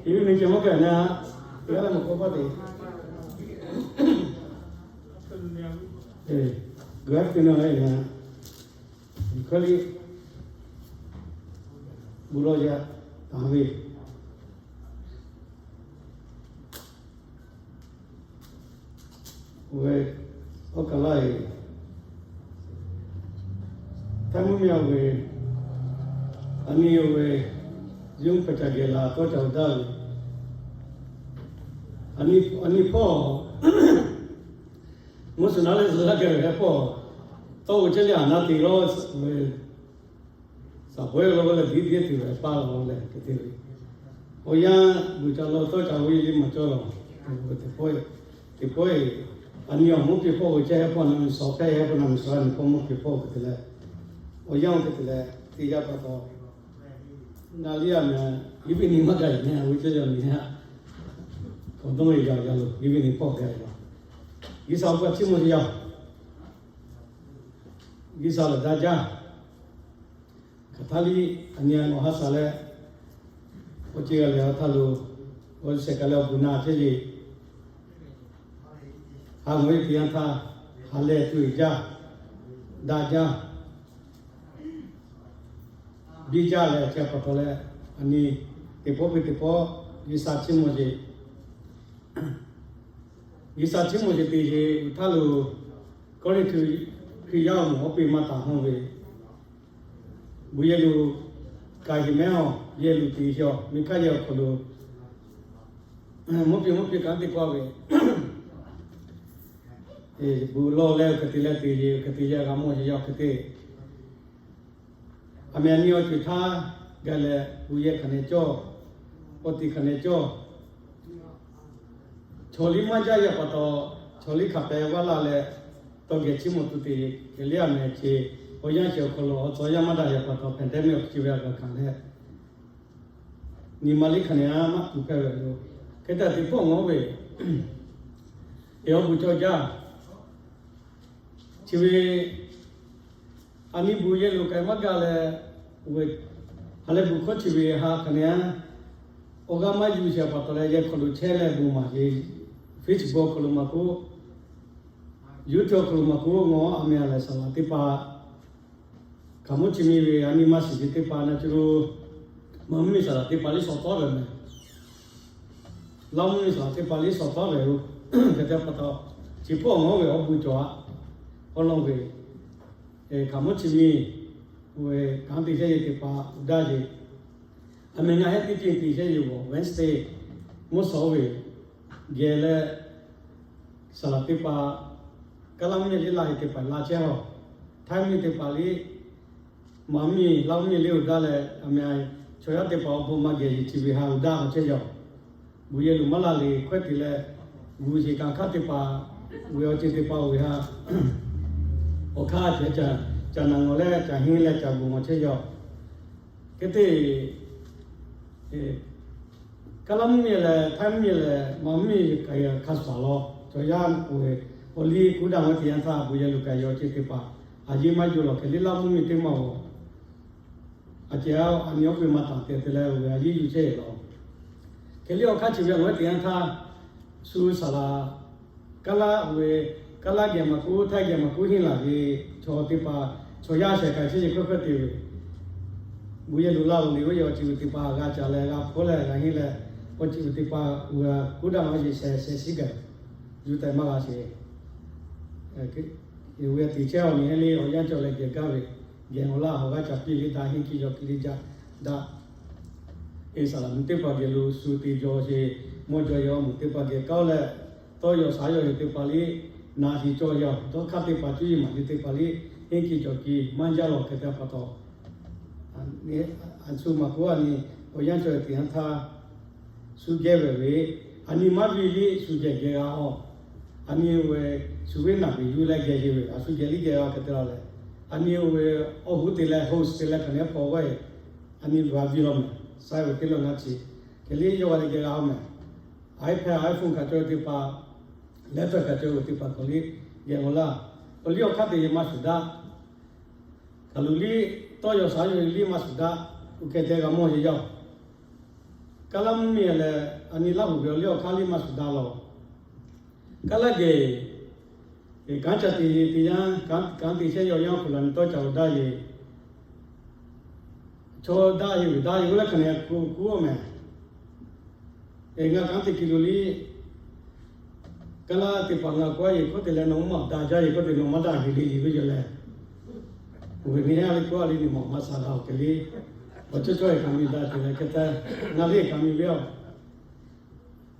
Good afternoon, everyone. Hk'e le, bon lawˬ yaˇ taˍ ve, oˇ ve awˉ kaˍ laˇ e, Htaiˇ mvuhˇ miˬ oˇ ve, a nyi oˇ ve, yonˇ hpehꞈ ca geh la tawˇ ca daˇ ve, a nyi hpawˇ mvuhˇ suhˍ naˉ leh zuhꞈ laˇ geh ve heh hpawˇ, tawˇ ve chehˇ leh a naˉ te lawˇ ve, saˍ pawehˇ lo leh biˇ biˇ tuˬ ve paˇ la leh hk'e te ve, awˬ yanˇ vuiˬ ca lawˬ tawˇ ca ve le maˇ cawˇ lawˬ. Teˇ pawˆ, teˇ pawˆ e, a nyi awˬ mvuhˇ piˇ hpawˇ ve chehˇ heh hpawˇ na mi sawˍ hpehˇ heh hpawˇ na mi sawˍ a nyi hpawˇ mvuhˇ piˇ hpawˇ hk'e te leh, awˬ yanˇ oˇ hk'e te leh te yaˇ pa taw, ngaˬ liˇ a meh, iˉ piˇ ni maˇ gaˬ e meh, a ve chehˇ yaˇ nyi a, k'awꞈ dawˇ e gaˬ gaˬ lo iˉ piˇ ni hpawˇ gaˬ e la, G'uiˬsha awˬ pa chiˇ mvuh te yaˇ. G'uiˬsha lehˬ daꞈ jaˇ. Hk'aˬ htaˇ liˇ a nyi a nawˬ ha shaˍ leh, awˬ ceuˬ g'a lehˬ a htaˇ lo, awˬ shehˍ kaˬ leh awˬ bon na chehˇ ve, ha ngawˬ e te yanˇ htaˇ, ha lehˬ tuˬ jaˇ, daꞈ jaˇ, biˇ jaˇ leh a chehˇ pa taw leh, a nyi teˇ pawˆ pui teˇ pawˆ G'uiˬsha chiˇ mvuh sheˍ. G'uiˬsha chiˇ mvuh sheˍ te sheˍ. Uˬ htaˇ lo Kawˇrenˍhtuˆ Hkriꞈ yaˇ awˬ moˍ awˬ piˇ maˇ taˍ hawˇ ve, bon yehˬ lo kaꞈ heˍ mehˉ awˬ yehˬ lo te sheˍ awˬ miˬ hk'aˇ yehˬ awˬ hk'aw lo, mvuhˇ piˇ mvuhˇ piˇ kaꞈ teˇ k'oˆ ve, bon lawˬ leh awˬ hk'e te leh te sheˍ, awˬ hk'e te yaˇ g'a mawˇ sheˍ yaˇ awˬ hk'e te A meh a nyi awˬ ceuˬ htaˇ gaˬ leh, bon yehˬ hk'aˬ nehˬ cawˇ, awˬ tiꞈ hk'aˬ nehˬ cawˇ, chaw liˇ maˇ jaˇ yaˇ pa taw, chaw liˇ hk'aˬ pehꞈ vaˇ laˇ leh, tawˇ geh chiˇ mvuh tuˬ te, hk'e liˇ a meh ce, awˬ yanˇ ceuˬ awˬ hk'aw lo awˬ tcuh yaˇ maˇ daꞈ yaˇ pa taw, pandemic awˬ hk'e ve a gaˬ kaꞈ leh, nyi ma liˇ hk'aˬ nehˬ a maˇ tuˬ hpehꞈ ve lo. Hk'e te teˇ pawˆ ngawˬ ve, eˬ, awˬ bon cawˇ jaˇ. Chi ve a nyi bon yehˬ lo k'ai maˇ gaˬ leh, ha leh bon hkawˇ chi ve ha hk'aˬ nehˬ a, awˬ g'aˇ maˇ yuˬ sheˍ pa taw leh, yehˬ hk'aw lo chehˇ leh bon maˍ sheˍ, Facebook awˬ hk'aw lo maˇ k'oˆ, YouTube awˬ hk'aw lo maˇ k'oˆ, ngawˬ a meh a lehˬ saˍ laꞈ teˇ hpaˍ hk'aˬ mvuhˇ chi miˇ ve a nyi maˇ shiˍ ve teˇ hpaˍ na chi lo, maˇ mvuhˇ miˬ saˍ laꞈ teˇ hpaˍ liˇ shawˍ tawˉ ve meh, Laˇ mvuhˇ miˬ saˍ laꞈ teˇ hpaˍ liˇ shawˍ tawˉ ve lo, hk'e te pa taw, chi hpawˇ ngawˬ ve awˬ bon cawˬ a, awˬ lawn ve, hk'aˬ mvuhˇ chi miˇ ve kanˉ te chehˇ ve teˇ hpaˍ uiˍ daˇ ve, a meh ngaˬ heh teˇ ceuˬ te chehˇ ve awˬ Wednesday mvuhˇ shawˍ ve geh leh, saˍ laꞈ teˇ hpaˍ, Kaˇ laˇ mvuhˇ miˬ liˇ la ve teˇ hpaˍ la chehˇ a, Htaiˇ mvuhˇ miˬ teˇ hpaˍ liˇ, maˇ mvuhˇ miˬ Laˇ mvuhˇ miˬ liˇ uiˍ daˇ leh, a meh chaw yaˇ teˇ hpaˍ awˬ bon maˇ geh ve chi ve ha uiˍ daˇ a chehˇ yaˇ. Bon yehˬ lo maˇ la le hkawehˇ te leh, gu sheˍ kanˉ hk'aˇ teˇ hpaˍ, ve awˬ ceuˬ teˇ hpaˍ oˇ ve ha, awˬ hk'aˇ ceh ca naˬ ngawˬ leh ca henˇ leh ca bon ngawˬ chehˇ yaˇ. Hk'e te Kaˇ laˇ mvuhˇ miˬ lehˬ, Htaiˇ mvuhˇ miˬ lehˬ, maˇ mvuhˇ miˬ k'ai hk'a shuˍ lawˬ. Chaw yaˇ oˇ ve awˬ liˇ kuˉ daꞈ ve teˇ yanˇ htaˇ bon yehˬ lo k'ai yaw ceh teˇ hpaˍ, a yeˇ maˇ yawˇ lawˬ hk'e liˇ Laˇ mvuhˇ miˬ teˇ maˇ g'awˬ. A ceh a nyi awˬ hk'e maˇ taˍ te te leh, oˇ ve a yeˇ yuˬ chehˇ lawˬ. Hk'e liˇ awˬ hk'aˇ chi ve a lawˬ ve teˇ yanˇ htaˇ, shu saˍ laꞈ Kaˇ laˇ oˇ ve, Kaˇ laˇ geh maˇ k'oˆ, Htaiˇ geh maˇ k'oˆ henˇ laˬ ve chaw teˇ hpaˍ, chaw yaˇ shehˍ k'ai chehˇ ce hkawehˇ hkawehˇ te ve, bon yehˬ lo laˇ oˬ le, oˇ ve awˬ ceuˬ teˇ hpaˍ g'a ca leh g'a hpawˇ leh g'a henˇ leh, awˬ ceuˬ teˇ hpaˍ oˇ ve kuˉ daꞈ maˇ sheˍ sheh sheh shiˉ gaˬ, yuˬ tehꞈ maˇ g'a sheˍ. Oˇ ve teˇ chehˇ awˬ nyi heˆ le, awˬ yanˇ cawˬ leh geh gaˇ ve, geh awˬ laˇ awˬ g'aˇ ca piˇ le daꞈ, henˇ kiˇ yaw kiˇ le jaˇ daꞈ. Eˬ, saˍ laꞈ mvuhˇ teˇ hpaˍ geh lo shu te jaw sheˍ, mawˇ jaw yaw mvuhˇ teˇ hpaˍ geh kawˆ leh, tawˇ yaw shaˉ yaw sheˍ teˇ hpaˍ liˇ, naˬ shiˍ cawˬ yaw dawˇ hk'aˇ teˇ hpaˍ cuˇ yiˍ maˍ yiˍ teˇ hpaˍ liˇ, henˇ kiˇ cawˬ kiˇ maˇ jaˇ lawˬ hk'e te pa taw, a shu maˇ k'oˆ a nyi, awˬ yanˇ cawˬ teˇ yanˇ htaˇ, shu geh ve ve, a nyi maˇ viˇ liˇ shu geh geh g'a a. A nyi oˇ ve shu ve naˬ ve yuˬ leh geh sheˍ ve, a shu geh liˇ geh g'a hk'e te la leh, a nyi oˇ ve awˬ hoˉ te leh host te leh hk'aˬ nehˬ hpawˇ g'awˇ e, a nyi g'a viˇ law meh, saiˉ ve teˇ lawˬ ngaˇ chi, hk'e liˇ yawˇ g'a leh geh g'a a meh. iPad, iPhone kaꞈ cawˬ ve teˇ hpaˍ, laptop kaꞈ cawˬ ve teˇ hpaˍ k'awꞈ liˇ geh awˬ laˇ, awˬ liˇ awˬ hk'aˇ te yehˬ maˇ shuˍ daꞈ. Kaˬ luˬ liˇ, tawˇ yaw shaˉ yaw liˇ maˇ shuˍ daꞈ. Oˇ hk'e te g'a mawˇ yeˬ yaˇ. Kaˉ laˇ mvuhˇ miˬ lehˬ, a nyi Laˇ huˍ ve awˬ liˇ awˬ hk'aˇ liˇ maˇ shuˍ daꞈ lawˬ. Kaˉ laˇ geh, kanˉ ca te te yanˇ, kanˉ te chehˇ yaw yanˇ k'o la nyi tawˇ ca lo daꞈ ye, chaw daꞈ ye ve daꞈ ye k'oˆ leh hk'aˬ nyi kuˇ kuˇ a mehˍ. Ngaˬ kanˉ te ki lo liˇ, kaˉ laˇ teˇ hpaˍ ngaˬ k'oˆ a ye k'oˆ te leh, nawˬ maˇ daꞈ jaˇ ye k'oˆ te, nawˬ maˇ daꞈ ve le, yeˬ ve yoˬ leh, awˬ viˉ nyi a liˇ k'oˆ a liˇ, nyi mawˬ maˇ sha la awˬ hk'e liˇ, awˬ cawˇ cawˇ e hk'aˬ miˬ daꞈ te leh hk'e te, ngaˬ liˇ hk'aˬ miˬ ve a.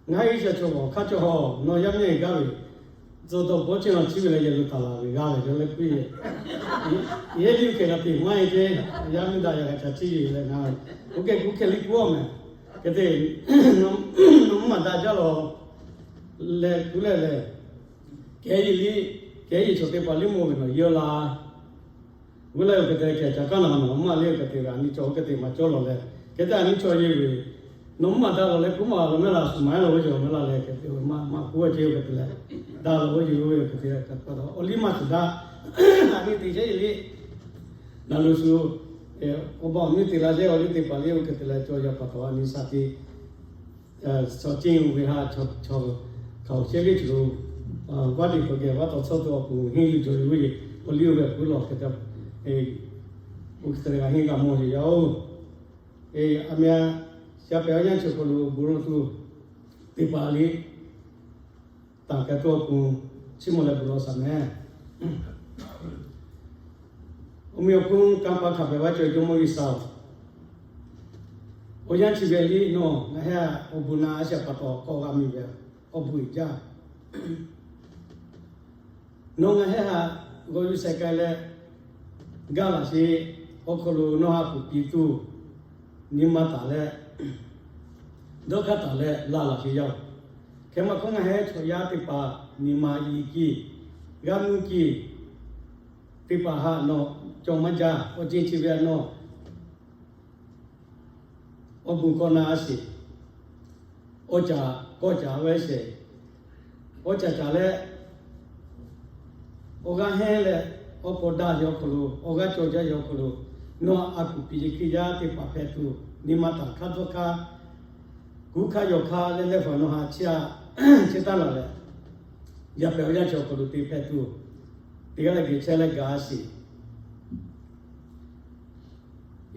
Ngaˬ hui shaˍ chaw awˬ hk'aˇ cawˇ hawˬ, nawˬ yaˇ miˇ gaˇ ve, tcuh dawˇ bawˇ ceh nawˬ chi ve leh yehˬ lo taˍ laˬ ve g'a ve yawˇ leh puiˉ ve, yehˬ liˇ hk'e g'a te maˇ e ce, yaˇ miˇ daꞈ yaꞈ g'a ca ciˇ ve leh ngaˬ, oˇ kehˬ kuˇ hkehˬ liˇ kuˇ a mehˍ. Hk'e te, nawˬ mvuhˇ maˬ daꞈ jaˇ lawˬ leh kuˇ leh leh, kehˬ ye liˇ, kehˬ ye chaw teˇ hpaˍ liˇ mawˬ ve nawˬ yehˬ la G'uˇ leh oˇ hk'e te hkeh ca kaˉ naˬ nawˬ maˇ liˇ oˇ hk'e te g'a nyi cawˬ oˇ hk'e te maˇ cawˇ lawˬ leh, hk'e te a nyi cawˬ ye ve, nawˬ mvuhˇ maˬ daꞈ lawˬ leh kuˇ maˬ lawˬ mehˍ laˇ, shu maˍ e lawˬ ve yoˬ mehˍ laˇ leh hk'e te maˇ maˇ kuˇ a ce oˇ hk'e te leh, daꞈ lawˬ ve yoˬ ve hk'e te, awˬ liˇ maˇ shuˍ daꞈ, a nyi te chehˇ ye liˇ, naˬ lo shu, awˬ ba awˬ miˇ te la chehˇ awˬ liˇ teˇ hpaˍ liˇ oˇ hk'e te leh cawˬ yaˇ pa taw a nyi sha te Chaw ceˇ ve ha chaw, chaw hkaoˍ chehˇ ve chi lo, vaˇ teˇ hk'awꞈ geh vaˇ taw tcuhˇ tuˬ awˬ pon henˇ yuˬ cawˬ ve yoˬ. Awˬ liˇ oˇ ve hk'oˆ lawˬ hk'e te, oˇ hk'e te g'a henˇ g'a mawˬ ve yoˬ. A meh, sha pehꞈ awˬ yanˇ chi hk'aw lo bon lawˬ tuˬ teˇ hpaˍ liˇ, taˍ k'ai tuˬ awˬ pon chiˇ mvuh leh bon lawˬ shaˍ mehˍ. Awˬ meh awˬ hponˇ kanˇ paˆ hk'a pehꞈ vaˇ cawˬ Jawˇmawˇ G'uiˬsha-oˬ, awˬ yanˇ chi ve liˇ nawˬ ngaˬ heh awˬ bon na a shaꞈ pa taw k'awꞈ g'a miˬ ve awˬ bon uiˍ jaˇ. Nawˬ ngaˬ heh haꞈ g'aw yuˬ sheh k'ai leh, gaˇ laꞈ sheˍ awˬ hk'aw lo nawˬ haꞈ kuˬ piˇ tuˬ, nyi ma taˍ leh, dawˇ hk'aˇ taˍ leh la laꞈ sheˍ yaˇ-oˬ, hk'e maˇ hkawˇ ngaˬ heh chaw yaˇ teˇ hpaˍ nyi ma yi kiˇ, g'aˇ nuˇ kiˇ, teˇ hpaˍ haꞈ nawˬ cawˬ maˇ jaˇ. Awˬ ceuˬ chi ve a nawˬ awˬ bon kawˇ na a sheˍ, awˬ caˍ kawˇ caˍ ve sheˍ, awˬ caˍ caˍ leh, awˬ g'aˇ hehnˇ leh, awˬ paw daꞈ yaw hk'aw lo, awˬ g'aˇ cawˬ jaˇ yaw hk'aw lo, nawˬ a kuˬ piˇ ve hkiˇ yaˇ teˇ hpaˍ hpehꞈ tuˬ, nyi ma taˍ hk'aˇ dawˇ hk'aˇ, kuˉ hk'aˇ yaw hk'aˇ leh leh hpaˍ nawˬ haꞈ chiˇ a, chiˇ taˇ laˬ leh, yaˇ pehꞈ awˬ yanˇ chi awˬ hk'aw lo te hpehꞈ tuˬ, teˇ g'aˇ leh geh chehˇ leh gaˬ a sheˍ.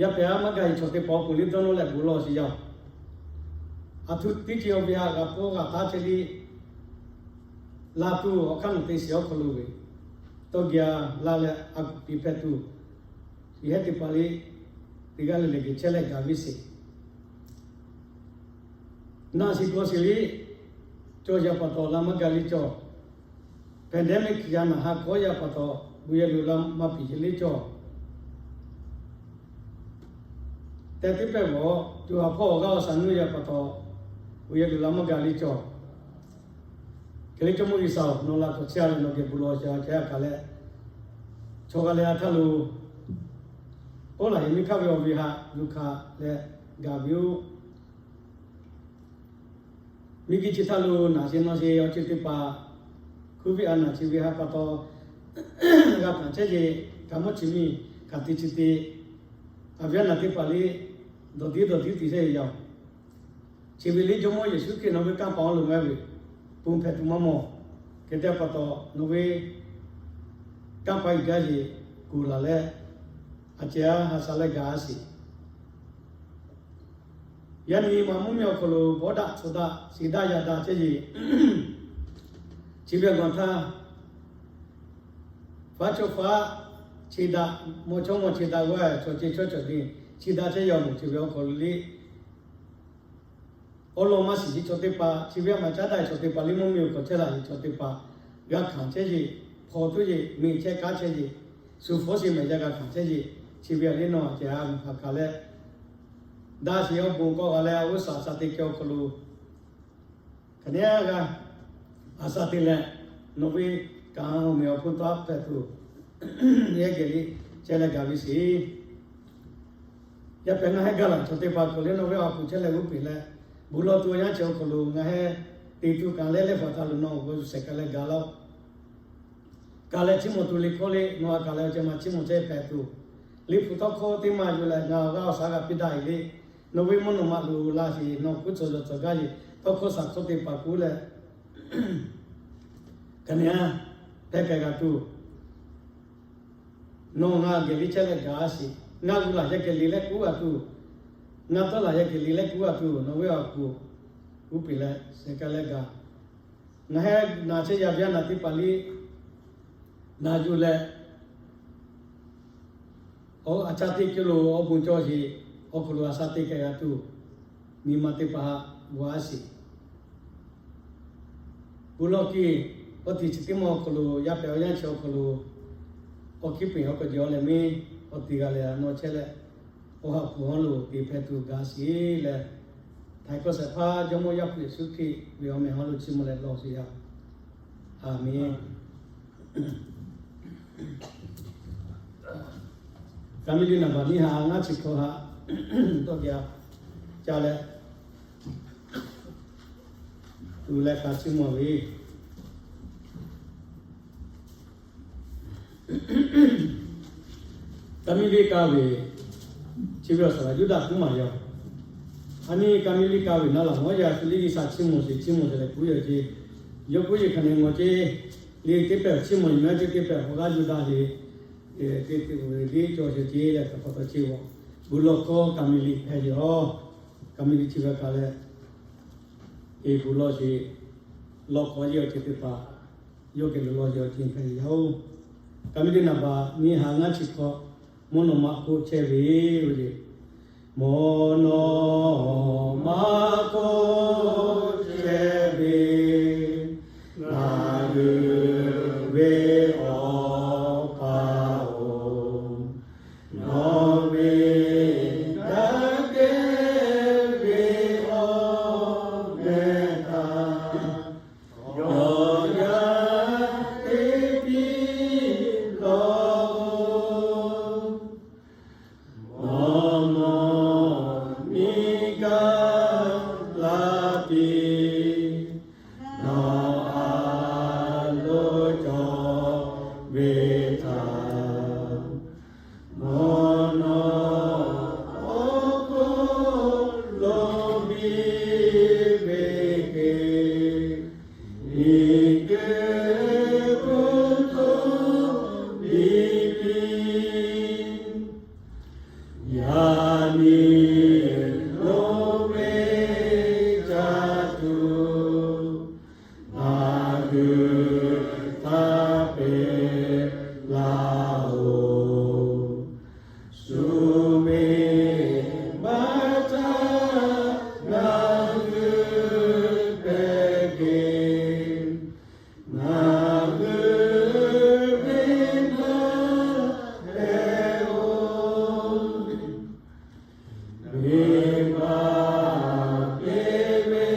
Yaˇ pehꞈ a maˇ gaˬ ve chaw teˇ hpaˍ awˬ pon liˇ dawˇ nawˇ leh bon lawˬ sheˍ yaˇ-oˬ, a htoꞈ teˇ ceuˬ awˬ ve haꞈ g'a pawˇ g'a taˉ chehˇ liˇ, la tuˬ awˬ hk'aˇ nawˬ te sheˍ awˬ hk'aw lo ve, tawˇ geh a la leh a kuˬ piˇ hpehꞈ tuˬ, yehˬ teˇ hpaˍ liˇ teˇ g'aˇ leh leh geh chehˇ leh gaˬ ve sheˍ. Naˬ shiˍ kawˬ shiˍ liˇ cawˬ yaˇ pa taw la maˇ gaˬ liˇ cawˬ. Pandemic yaˇ naˬ ha kawˉ yaˇ pa taw, bon yehˬ lo la maˇ piˇ ce liˇ cawˬ. Tehꞈ teˇ pehˇ g'awˬ co ha hpawˇ awˬ g'aˇ awˬ shaˍ nuˇ yaˇ pa taw, bon yehˬ lo la maˇ gaˬ liˇ cawˬ. Hk'e leh Jawˇmawˇ G'uiˬsha-oˬ, nawˬ la htaꞈ chiˇ a leh nawˬ geh bon lawˬ shaˍ a ceh a kaꞈ leh, chaw g'a leh a htaˇ lo, oˇ laꞈ yehˬ miˇ hk'aˇ ve awˬ ve haꞈ yuˬ hkanˍ leh gaˬ ve yoˬ. Miˬguiˬ chi htaˇ lo naˬ sheˍ nawˬ sheˍ awˬ ceuˬ teˇ hpaˍ, hkuiˉ viˆ a naˬ chi ve ha pa taw, g'a hkanˍ chehˇ ce, hkaꞈ mawˇ chi miˇ hkanˍ te chi te, a viˉ a naˬ teˇ hpaˍ liˇ dawˬ diˉ dawˬ diˉ te chehˇ ve yaˇ-oˬ, chi ve liˇ Jawˇmawˇ Yeˍsuˆ Hkriꞈ nawˬ ve kanˇ paˆ awˬ lo maˇ ve, ponˬ hpehꞈ tuˬ maˇ mawˬ. Hk'e te pa taw nawˬ ve kanˇ paˆ uiˍ jaˇ ce, kuˬ laˬ leh, a ceh a ha sha leh gaˬ a sheˍ. Yaˇ nyi ma mvuhˇ miˬ awˬ hk'aw lo bawˇ daꞈ tcuh daꞈ shiˍ daꞈ yaꞈ daꞈ chehˇ ce, chi ve a gawˬ htaˇ, faˉ chawˇ faˉ chi daꞈ, mawˇ chawˇ mawˇ chi daꞈ g'aˇ chaw ce chawˇ cawˬ ve chi daꞈ chehˇ yaˇ mawˬ chi ve awˬ hk'aw lo liˇ awˬ lawn maˇ shiˍ ce chaw teˇ hpaˍ, chi ve a maˍ caˉ daꞈ ve chaw teˇ hpaˍ liˇ mvuhˇ miˬ awˬ hk'aw chehˇ laˬ ve chaw teˇ hpaˍ, g'a hkanˍ chehˇ ce, hpaw tuˬ ce, miˬ chehˇ kaˉ chehˇ ce, shu hpawˇ sheˍ mehˍ jaˇ g'a hkanˍ chehˇ ce, chi ve a liˇ nawˬ a ceh a miˬ hpaˍ kaꞈ leh, daꞈ sheˍ awˬ bon k'awꞈ g'a leh a g'uˇ suhˍ a shaˍ te ceh awˬ hk'aw lo hk'aˬ neˉ a g'a, a shaˍ te leh, nawˬ ve kanˉ awˬ meh awˬ hponˇ taˇ hpehꞈ tuˬ, yehˬ geh liˇ chehˇ leh gaˬ ve sheˍ. Yaˇ pehꞈ ngaˬ heh gaˬ laˬ chaw teˇ hpaˍ k'awꞈ leh nawˬ ve a kuˬ chehˇ leh g'uˇ peˬ leh, bon lawˬ tuˬ awˬ yanˇ chi awˬ hk'aw lo ngaˬ heh te tuˬ kanˉ leh leh hpaˍ htaꞈ lo nawˬ g'aw yuˬ shehˍ k'ai leh gaˬ laˇ-oˆ. Kaˬ leh chiˇ mvuh tuˬ liꞈ hkawˇ liˇ nawˬ a kaˬ leh awˬ ceh ma chiˇ mvuh chehˇ hpehꞈ tuˬ, liꞈ hpu tawˇ hkawˇ teˇ maˬ yuˬ leh ngaˬ awˬ g'aˇ awˬ shaˍ g'a piˇ daꞈ e liˇ Nawˬ ve mvuhˇ naw ma loꞈ la sheˍ, nawˬ kuˉ tcuh yaw tcuh gaˇ sheˍ, tawˇ hkawˇ shaˍ hkawˇ teˇ hpaˍ k'oˆ leh, hk'aˬ nehˬ a, hpehˇ k'ai g'a tuˬ, nawˬ ngaˬ geh liˇ chehˇ leh gaˬ a sheˍ. Ngaˬ g'uˇ laˬ yehˬ kehˬ le leh k'oˆ g'a tuˬ, ngaˬ tawˇ laˬ yehˬ kehˬ le leh k'oˆ g'a tuˬ, nawˬ ve awˬ kuˬ uˉ peꞈ leh sheh kaˇ leh gaˬ. Ngaˬ hehnˇ naˬ chehˇ yaˇ viˉ naˬ teˇ hpaˍ liˇ naˬ yuˬ leh, a caˇ teˇ kilo awˬ bon cawˬ sheˍ, awˬ hk'aw lo a shaˉ teˇ kehˬ g'a tuˬ, nyi ma teˇ hpaˍ g'a sheˍ. Bon lawˬ kiˇ, awˬ tiꞈ chi teˇ maˇ awˬ hk'aw lo, yaˇ pehˍ awˬ yanˇ chi awˬ hk'aw lo, awˬ hkiˉ puiˍ awˬ hk'aw jeˬ awˬ leh miˇ, awˬ tiꞈ g'a leh a nawˬ chehˇ leh, awˬ ha hpu hawˉ lo te hpehꞈ tuˬ gaˬ sheˍ leh, Htaiˍ hkawˇ shehˍ hpaˇ Jawˇmawˇ Yaˇ hpu Yeˍsuˆ Hkriꞈ ve awˬ meh hawˉ lo chiˇ mvuh leh lawˬ sheˍ yaˇ. Aˬ menˍ. Kaˍ miˍ liˇ naˍ baˬ nyiˇ ha ngaˇ chi hkawˇ haꞈ tawˇ geh a ca leh, tuˬ leh k'a chiˇ mvuh ve Kaˍ miˍ liˇ ka ve, chi ve awˬ suhˍ Yuˇdaꞈ hkuˉ maˬ yaˇ. A nyi Kaˍ miˍ liˇ ka ve naˉ laˬ mawˉ yaˇ shu liˇ G'uiˬsha chiˇ mvuh sheˍ, chiˇ mvuh sheˍ leh kuˉ yaˇ ceˇ. Yawˇ kuˉ yaˇ hk'aˬ nehˬ mawˬ ceˇ. Liˇ teˇ pehˍ chiˇ mvuh ve mehˉ ceˇ teˇ pehˍ awˬ g'aˇ yuˬ daꞈ ve, teˇ teˇ ve liˇ cawˬ sheˍ ceˇ leh hk'aˬ hk'aˬ taw ceˇ ve. Bon lawˬ hkawˇ Kaˍ miˍ liˇ hpehꞈ ve yoˬ. Kaˍ miˍ liˇ chi ve ka leh, e bon lawˬ sheˍ, lawˬ hk'aw yehˬ awˬ ceuˬ teˇ hpaˍ yawˇ geh lo lawˬ yehˬ awˬ ceuˬ hpehꞈ ve yoˬ. Kaˍ miˍ liˇ naˍ baˬ nyiˇ ha ngaˇ chi hkawˇ, mvuhˇ naw ma hk'oˆ chehˇ ve yoˬ. Mvuhˇ naw ma hk'oˆ chehˇ ve, ngaˬ hui ve Awˬ pa-oˬ, nawˬ ve daꞈ kehˬ ve awˬ meh htaꞈ yawˬ yaˇ teˇ piˇ lawˬ-oˬ. Mvuhˇ naw ma miˬ gaˇ la piˇ, nawˬ a loˍ cawˬ ve htaꞈ, mvuhˇ naw ma awˬ hk'oˆ lo biˇ ve hk'e, miˬ guiˬ hk'oˆ lo biˇ piˇ. Yaꞈ nyi loˍ ve caˇ tuˬ, ngaˬ hui htaꞈ peꞈ laˇ-oˬ. Shu ve maˇ caˇ ngaˬ hui hpehꞈ ve, ngaˬ hui ve maˇ hpehꞈ-oˬ. Venˇbaˆ te ve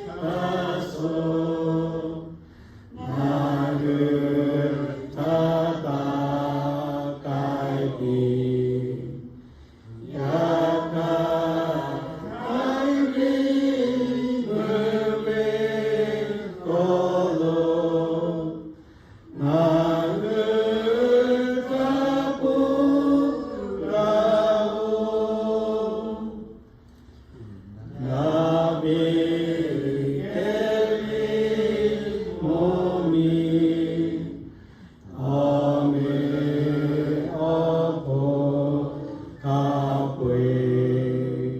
htaꞈ suh, ngaˬ hui htaꞈ taˍ k'ai piˇ. Yaꞈ hk'aˇ, Htaiˇ viˉ meuˇ ve hk'aw lo ngaˬ hui htaꞈ peuˬ laˇ-oˬ. Daˍviˆ hk'e ve mvuhˇmiˬ, awˬ meꞈ awˬ hponˇ hk'a peu-eˬ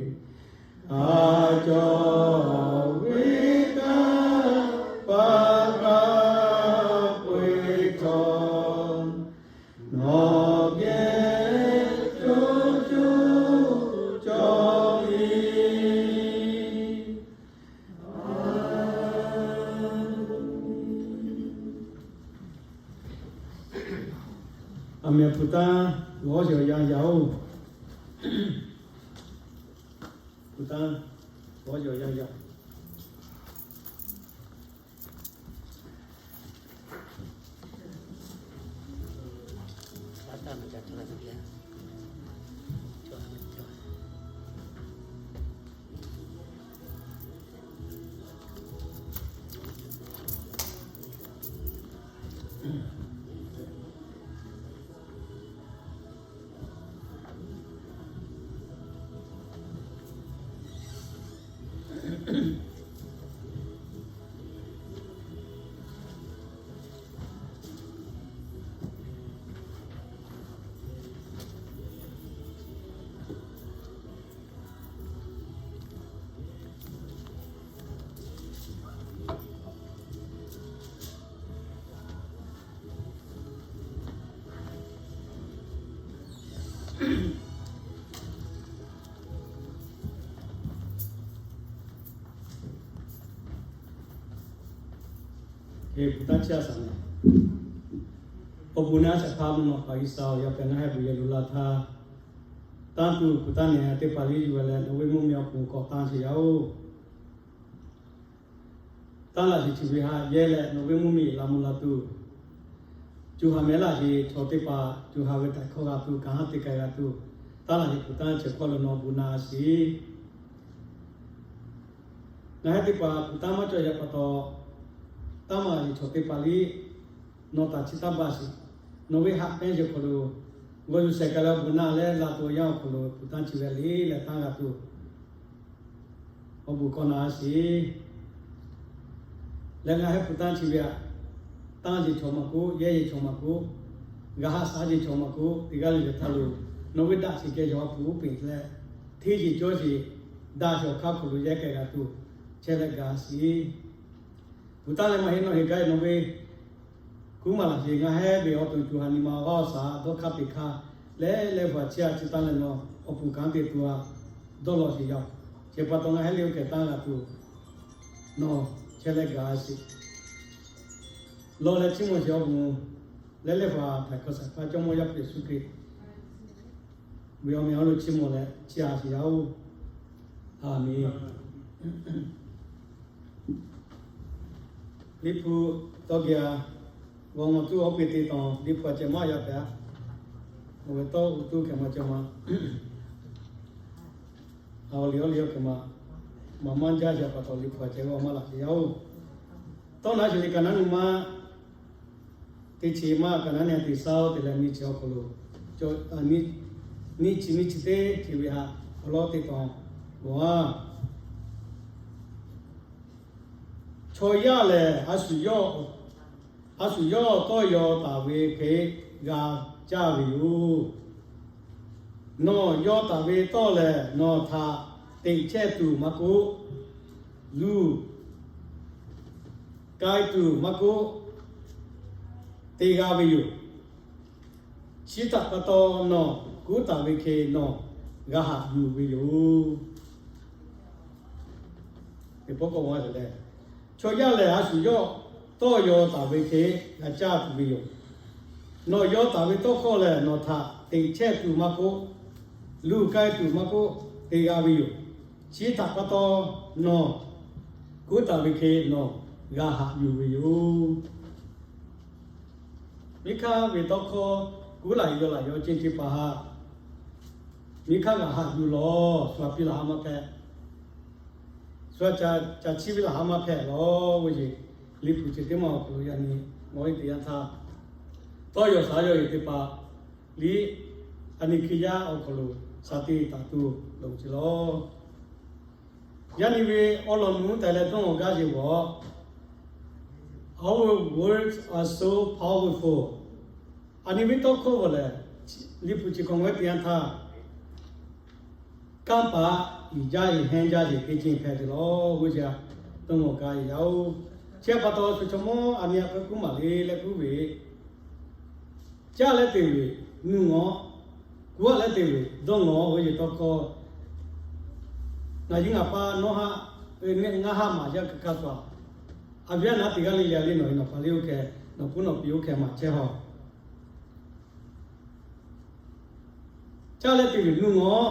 hk'a cawˬ ve kanˇ paˆ hk'a peu-eˬ htawˇ, nawˬ geh co co cawˬ ve. Aˬ miˍ. Hpu tanˇ g'awˇ yawˬ yaˇ yaˇ-oˬ. Hpu tanˇ g'awˇ yawˬ yaˇ yaˇ. Peuˬ tanˇ chi a shaꞈ na, awˬ bon naˆ shaˍ hpaˇ mvuhˇ naw hpaˍ G'uiˬsha-oˬ, yaˇ pehˬ ngaˬ heh bvuhꞈ yehˬ lo laˇ htaˇ, tanˇ tuˬ peuˬ tanˇ nehˬ teˇ hpaˍ liˇ yuˬ leh nawˬ ve mvuhˇmiˬ awˬ ponˬ k'awꞈ tanˇ sheˍ yaˇ-oˬ. Tanˇ laꞈ sheˍ chi ve haꞈ yehˇ leh nawˬ ve mvuhˇmiˬ laꞈ mvuh la tuˬ, co ha mehˉ laˇ sheˍ chaw teˇ hpaˍ co ha ve taiˍ hkawˇ g'a tuˬ, kanˉ haˉ te k'ai g'a tuˬ, tanˇ laꞈ sheˍ peuˬ tanˇ chi hk'aw lo nawˬ bon naˆ sheˍ. Ngaˬ heh teˇ hpaˍ peuˬ tanˇ maˇ cawˬ yaꞈ pa taw, tanˇ laꞈ sheˍ chaw teˇ hpaˍ liˇ nawˬ taˍ chi tanˇ baˬ sheˍ. Nawˬ ve haꞈ pehnˇ sheˍ hk'aw lo g'aw yuˬ shehˍ k'ai leh awˬ bon naˆ leh la tuˬ awˬ yanˇ awˬ hk'aw lo peuˬ tanˇ chi ve le leh tanˇ g'a tuˬ, awˬ bon k'awꞈ naˆ sheˍ. Leh ngaˬ heh peuˬ tanˇ chi ve haꞈ, tanˇ sheˍ chaw maˇ k'oˆ, yehˇ sheˍ chaw maˇ k'oˆ, g'a haꞈ shaˉ sheˍ chaw maˇ k'oˆ, teˇ g'aˇ le le htaˇ lo nawˬ ve daꞈ sheˍ kehˬ ve awˬ hpu uˉ peꞈ leh, hteˇ sheˍ cawˇ sheˍ daꞈ sheˍ awˬ hk'aˇ hk'aw lo yehˇ k'ai g'a tuˬ, chehˇ leh gaˬ sheˍ. Peuˬ tanˇ leh maˇ heˆ nawˬ heˆ gaˇ ve nawˬ ve kuˉ maˬ laꞈ sheˍ ngaˬ heh ve awˬ to co ha nyi ma g'aˇ shaˍ dawˇ hk'aˇ peꞈ hk'aˇ leh leh vaˬ chi a chi tanˇ leh nawˬ awˬ pon kanˉ te tuˬ a dawˇ law sheˍ yaˇ-oˬ. Chi pa taw ngaˬ heh le oˇ hkeh tanˇ g'a tuˬ nawˬ chehˇ leh gaˬ sheˍ. Lawˬ leh chiˇ mvuh sheˍ awˬ bon leh leh vaˬ htaꞈ hk'aw shaˍ hpaˇ Jawˇmawˇ Yaˇ hpu Yeˍsuˆ Hkriꞈ ve awˬ meh awˬ lo chiˇ mvuh leh chiˇ a sheˍ yaˇ-oˬ. Aˬ menˍ. Liꞈ hpu tawˇ geh a, g'aw ngaw tuˬ awˬ peuˬ te taw liꞈ hpu a ceh maˇ yaˇ pehꞈ a. Awˬ ve tawˇ g'uˇ tuˬ hkeh maˇ cawˬ ma. Awˬ liꞈ awˬ liꞈ awˬ hkeh ma, maˍ maˇ jaˇ sheˍ pa taw liꞈ hpu a ceh g'aw maˇ laꞈ sheˍ yaˇ-oˬ. Tawˇ naˉ sheˍ le kaꞈ naˉ nu maˇ teˇ chi maˇ kaꞈ naˉ nehˬ teˇ saˉ-oˬ te leh nyi chi awˬ hk'aw lo, nyi chi nyi chi teˇ chi ve haꞈ awˬ lawˉ teˇ taw g'aw a. Chaw yaˇ lehˬ, a shu yawˇ tawˇ yaw taˍ ve hk'e g'a caˇ ve yoˬ. Nawˬ yaw taˍ ve tawˇ lehˬ, nawˬ htaꞈ teꞈ chehˇ tuˬ maˇ k'oˆ, luˬ k'ai tuˬ maˇ k'oˆ, te g'a ve yoˬ. Chi htaꞈ pa taw, nawˬ kuˉ taˍ ve hk'e nawˬ g'a haꞈ yuˬ ve yoˬ. Chaw yaˇ lehˬ, a shu yawˇ tawˇ yaw taˍ ve hk'e g'a caˇ tuˬ ve yoˬ. Nawˬ yaw taˍ ve tawˇ hkawˇ lehˬ, nawˬ htaꞈ teꞈ chehˇ tuˬ maˇ k'oˆ, luˬ k'ai tuˬ maˇ k'oˆ, te g'a ve yoˬ. Chi htaꞈ pa taw, nawˬ kuˉ taˍ ve hk'e nawˬ g'a haꞈ yuˬ ve yoˬ. Miˇ hk'aˇ ve tawˇ hkawˇ kuˉ laˬ yaw laˬ yaw ceh ceh paˍ haꞈ, miˇ hk'aˇ g'a haꞈ yuˬ lawˬ, shu a piˇ laˬ ha maˇ hpehꞈ. Shu a ca chiˇ piˇ laˬ ha maˇ hpehꞈ lawˬ ve ce. Liꞈ hpu ceh teˇ maˇ awˬ hk'aw lo yaꞈ nyi mawˬ e teˇ yanˇ htaˇ, tawˇ yaw shaˍ yaw e teˇ hpaˍ liˇ, a nyi Hkriꞈ yaˇ awˬ hk'aw lo shaˍ te taˍ tuˬ loˍ ce lawˬ. Yaˇ nyi ve awˬ lawn mvuhˇ taˍ leh dawˇ awˬ gaˇ yeˬ g'awˬ, Our words are so powerful. A nyi ve tawˇ hkawˇ g'awˬ lehˬ, liꞈ hpu chi hk'aw ngaˬ hui te yanˇ htaˇ, kanˇ paˍ iˍ jaˇ iˍ hehnˇ jaˇ yeˬ teˇ ceuˬ hpehꞈ ve lawˬ g'uˇ ce a. Dawˇ awˬ gaˇ yeˬ yaˇ-oˬ. Chi pa taw shu chaw mawˇ a nyi a hk'aˇ kuˉ maˬ le leh kuˉ ve, caˇ leh te ve, nuˇ ngawˬ, kuˉ a leh te ve, dawˇ ngawˬ ve yeˬ tawˇ hkawˇ, ngaˬ hui ngaˬ pa nawˇ haˆ, ngaˇ haˆ maˍ yaˇ hk'aˇ hk'aˇ suh a, a viˉ a naˉ teˇ g'aˇ le le a le nawˬ ve nawˬ pa le oˇ hkeh, nawˬ kuˉ nawˬ piˇ oˇ hkeh maˍ chehˇ haw. Caˇ leh te ve nuˇ ngawˬ,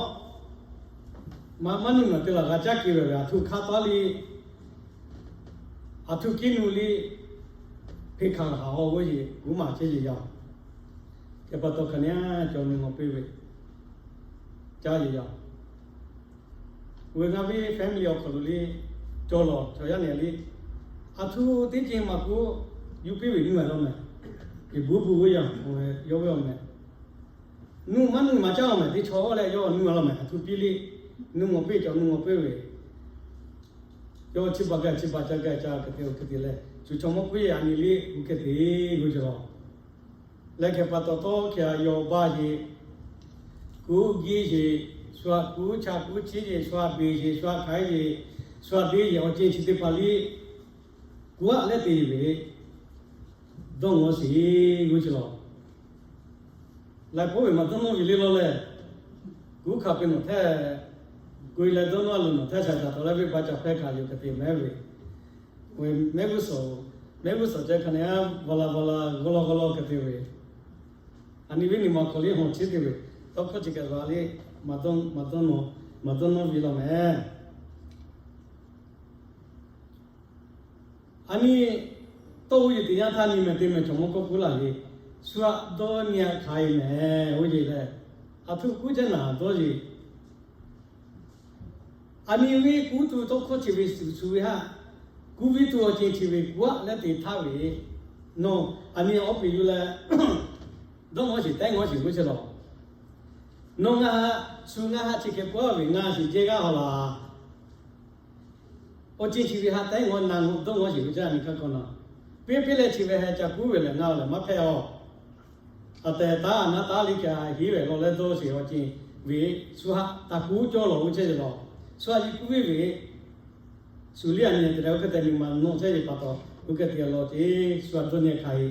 maˇ nuˇ naˬ te laˬ g'a caˇ ke ve ve, aˬ htoꞈ hk'aˇ taˉ le, aˬ htoꞈ kiˇ nuˇ le, hpeꞈ hkanˍ laˬ haꞈ haw g'uˇ yeˬ kuˉ maˬ chehˇ yeˬ yaˇ. Chi pa taw hk'aˬ nyi a cawˬ nuˇ ngawˬ piˇ ve, caˇ yeˬ yaˇ. Ve ngaˬ ve family awˬ hk'aw lo le, cawˬ lawˬ chaw yaˇ nehˬ le, aˬ htoꞈ teˇ ceuˬ maˇ k'oˆ, yuˬ piˇ ve nuˇ a lawˬ mehˍ. Yeˬ buˇ buˇ g'uˇ yaˇ, yawˇ ve awˬ mehˍ. Nuˇ maˇ nuˇ maˇ caˇ lawˬ mehˍ, teˇ chaw leh yawˇ nuˇ a lawˬ mehˍ, aˬ htoꞈ piˇ le, nuˇ ngawˬ piˇ cawˬ nuˇ ngawˬ piˇ ve, yawˇ chi baˬ gaˇ chi baˬ caˇ gaˇ caˇ hk'e te awˬ hk'e te leh, shu chaw mawˇ k'oˆ a nyi le, g'uˇ hk'e te g'uˇ cawˬ lawˬ. Leh hkeh pa taw tawˇ hkeh a yaw baˇ yeˬ, kuˉ giˇ yeˬ, shu a kuˉ chaꞈ kuˉ chiˇ yeˬ, shu a beˬ yeˬ, shu a hk'aiˉ yeˬ, shu a deˇ yeˬ awˬ ceuˬ chi teˇ hpaˍ le, kuˉ a leh te ve, dawˇ ngawˬ sheˍ g'uˇ cawˬ lawˬ. Laiˬ hpoˆ ve maˇ dawˇ nawˇ ve le lawˬ leh, kuˉ hkanˍ pe nawˬ hteˇ, k'oꞈ e leh dawˇ nawˇ a lo nawˬ hteˇ shaˍ taˍ taw leh venˇ baˆ ca hpehˇ hkanˍ yoˬ hk'e te mehˉ ve, mehˉ g'uˇ suhˍ Mehˆ g'uˇ suhˍ ceh hk'a neh, vaˬ laˬ vaˬ laˬ g'aw law g'aw law hk'e te ve, a nyi viˉ nyi ma hk'aw liˇ hawˬ chiˉ te ve, tawˇ hkawˇ chi kaꞈ g'a liˇ, maˇ dawˇ nawˇ, maˇ dawˇ nawˇ ve law mehˍ. A nyi tawˇ oˇ yehˬ teˇ yanˇ htaˇ nyi mehˍ te mehˍ chaw mawˇ kawˆ kuˉ laˬ ve, shu aꞈ dawˇ nyi aꞈ hk'a e mehˍ oˇ yehˬ lehˬ, aˬ htoꞈ kuˉ chehˇ naˍ dawˇ yeˬ. A nyi ve kuˉ tuˬ tawˇ hkawˇ chi ve shu shu ve haˆ, kuˉ viˉ tuˬ awˬ ceuˬ chi ve kuˉ aꞈ leh te htaˇ ve, nawˬ a nyi awˬ piˍ yuˬ leh dawˇ ngawˇ sheˍ, tehˉ ngawˇ sheˍ g'uˇ chehˇ lawˬ. Nawˬ ngaˬ haꞈ, shu ngaˬ haꞈ chi hk'e k'oˆ ve, ngaˬ shiˍ jehˇ g'aˇ haw laˬ. Awˬ ceuˬ chi ve haꞈ tehˉ ngawˇ na ngawˇ dawˇ ngawˇ sheˍ g'uˇ chehˇ a nyi hk'aˇ kawˆ na. Piˇ piˇ leh chi ve heh ca kuˉ ve lehˬ ngaˬ lehˬ maˇ hpehꞈ aˬ. Aˬ tehˬ taˉ naˉ taˉ liˇ ca heˉ ve law leh dawˇ sheˍ awˬ ceuˬ ve, shu haꞈ taˍ kuˉ cawˇ lawˬ g'uˇ chehˇ ve lawˬ. Shu haꞈ nyi kuˉ viˉ ve, shu liˇ a nyi te leh oˇ hk'e te nyi ma nawˬ chehˇ ve pa taw, oˇ hk'e te lawˬ ce, shu aꞈ dawˇ nyi hk'a e.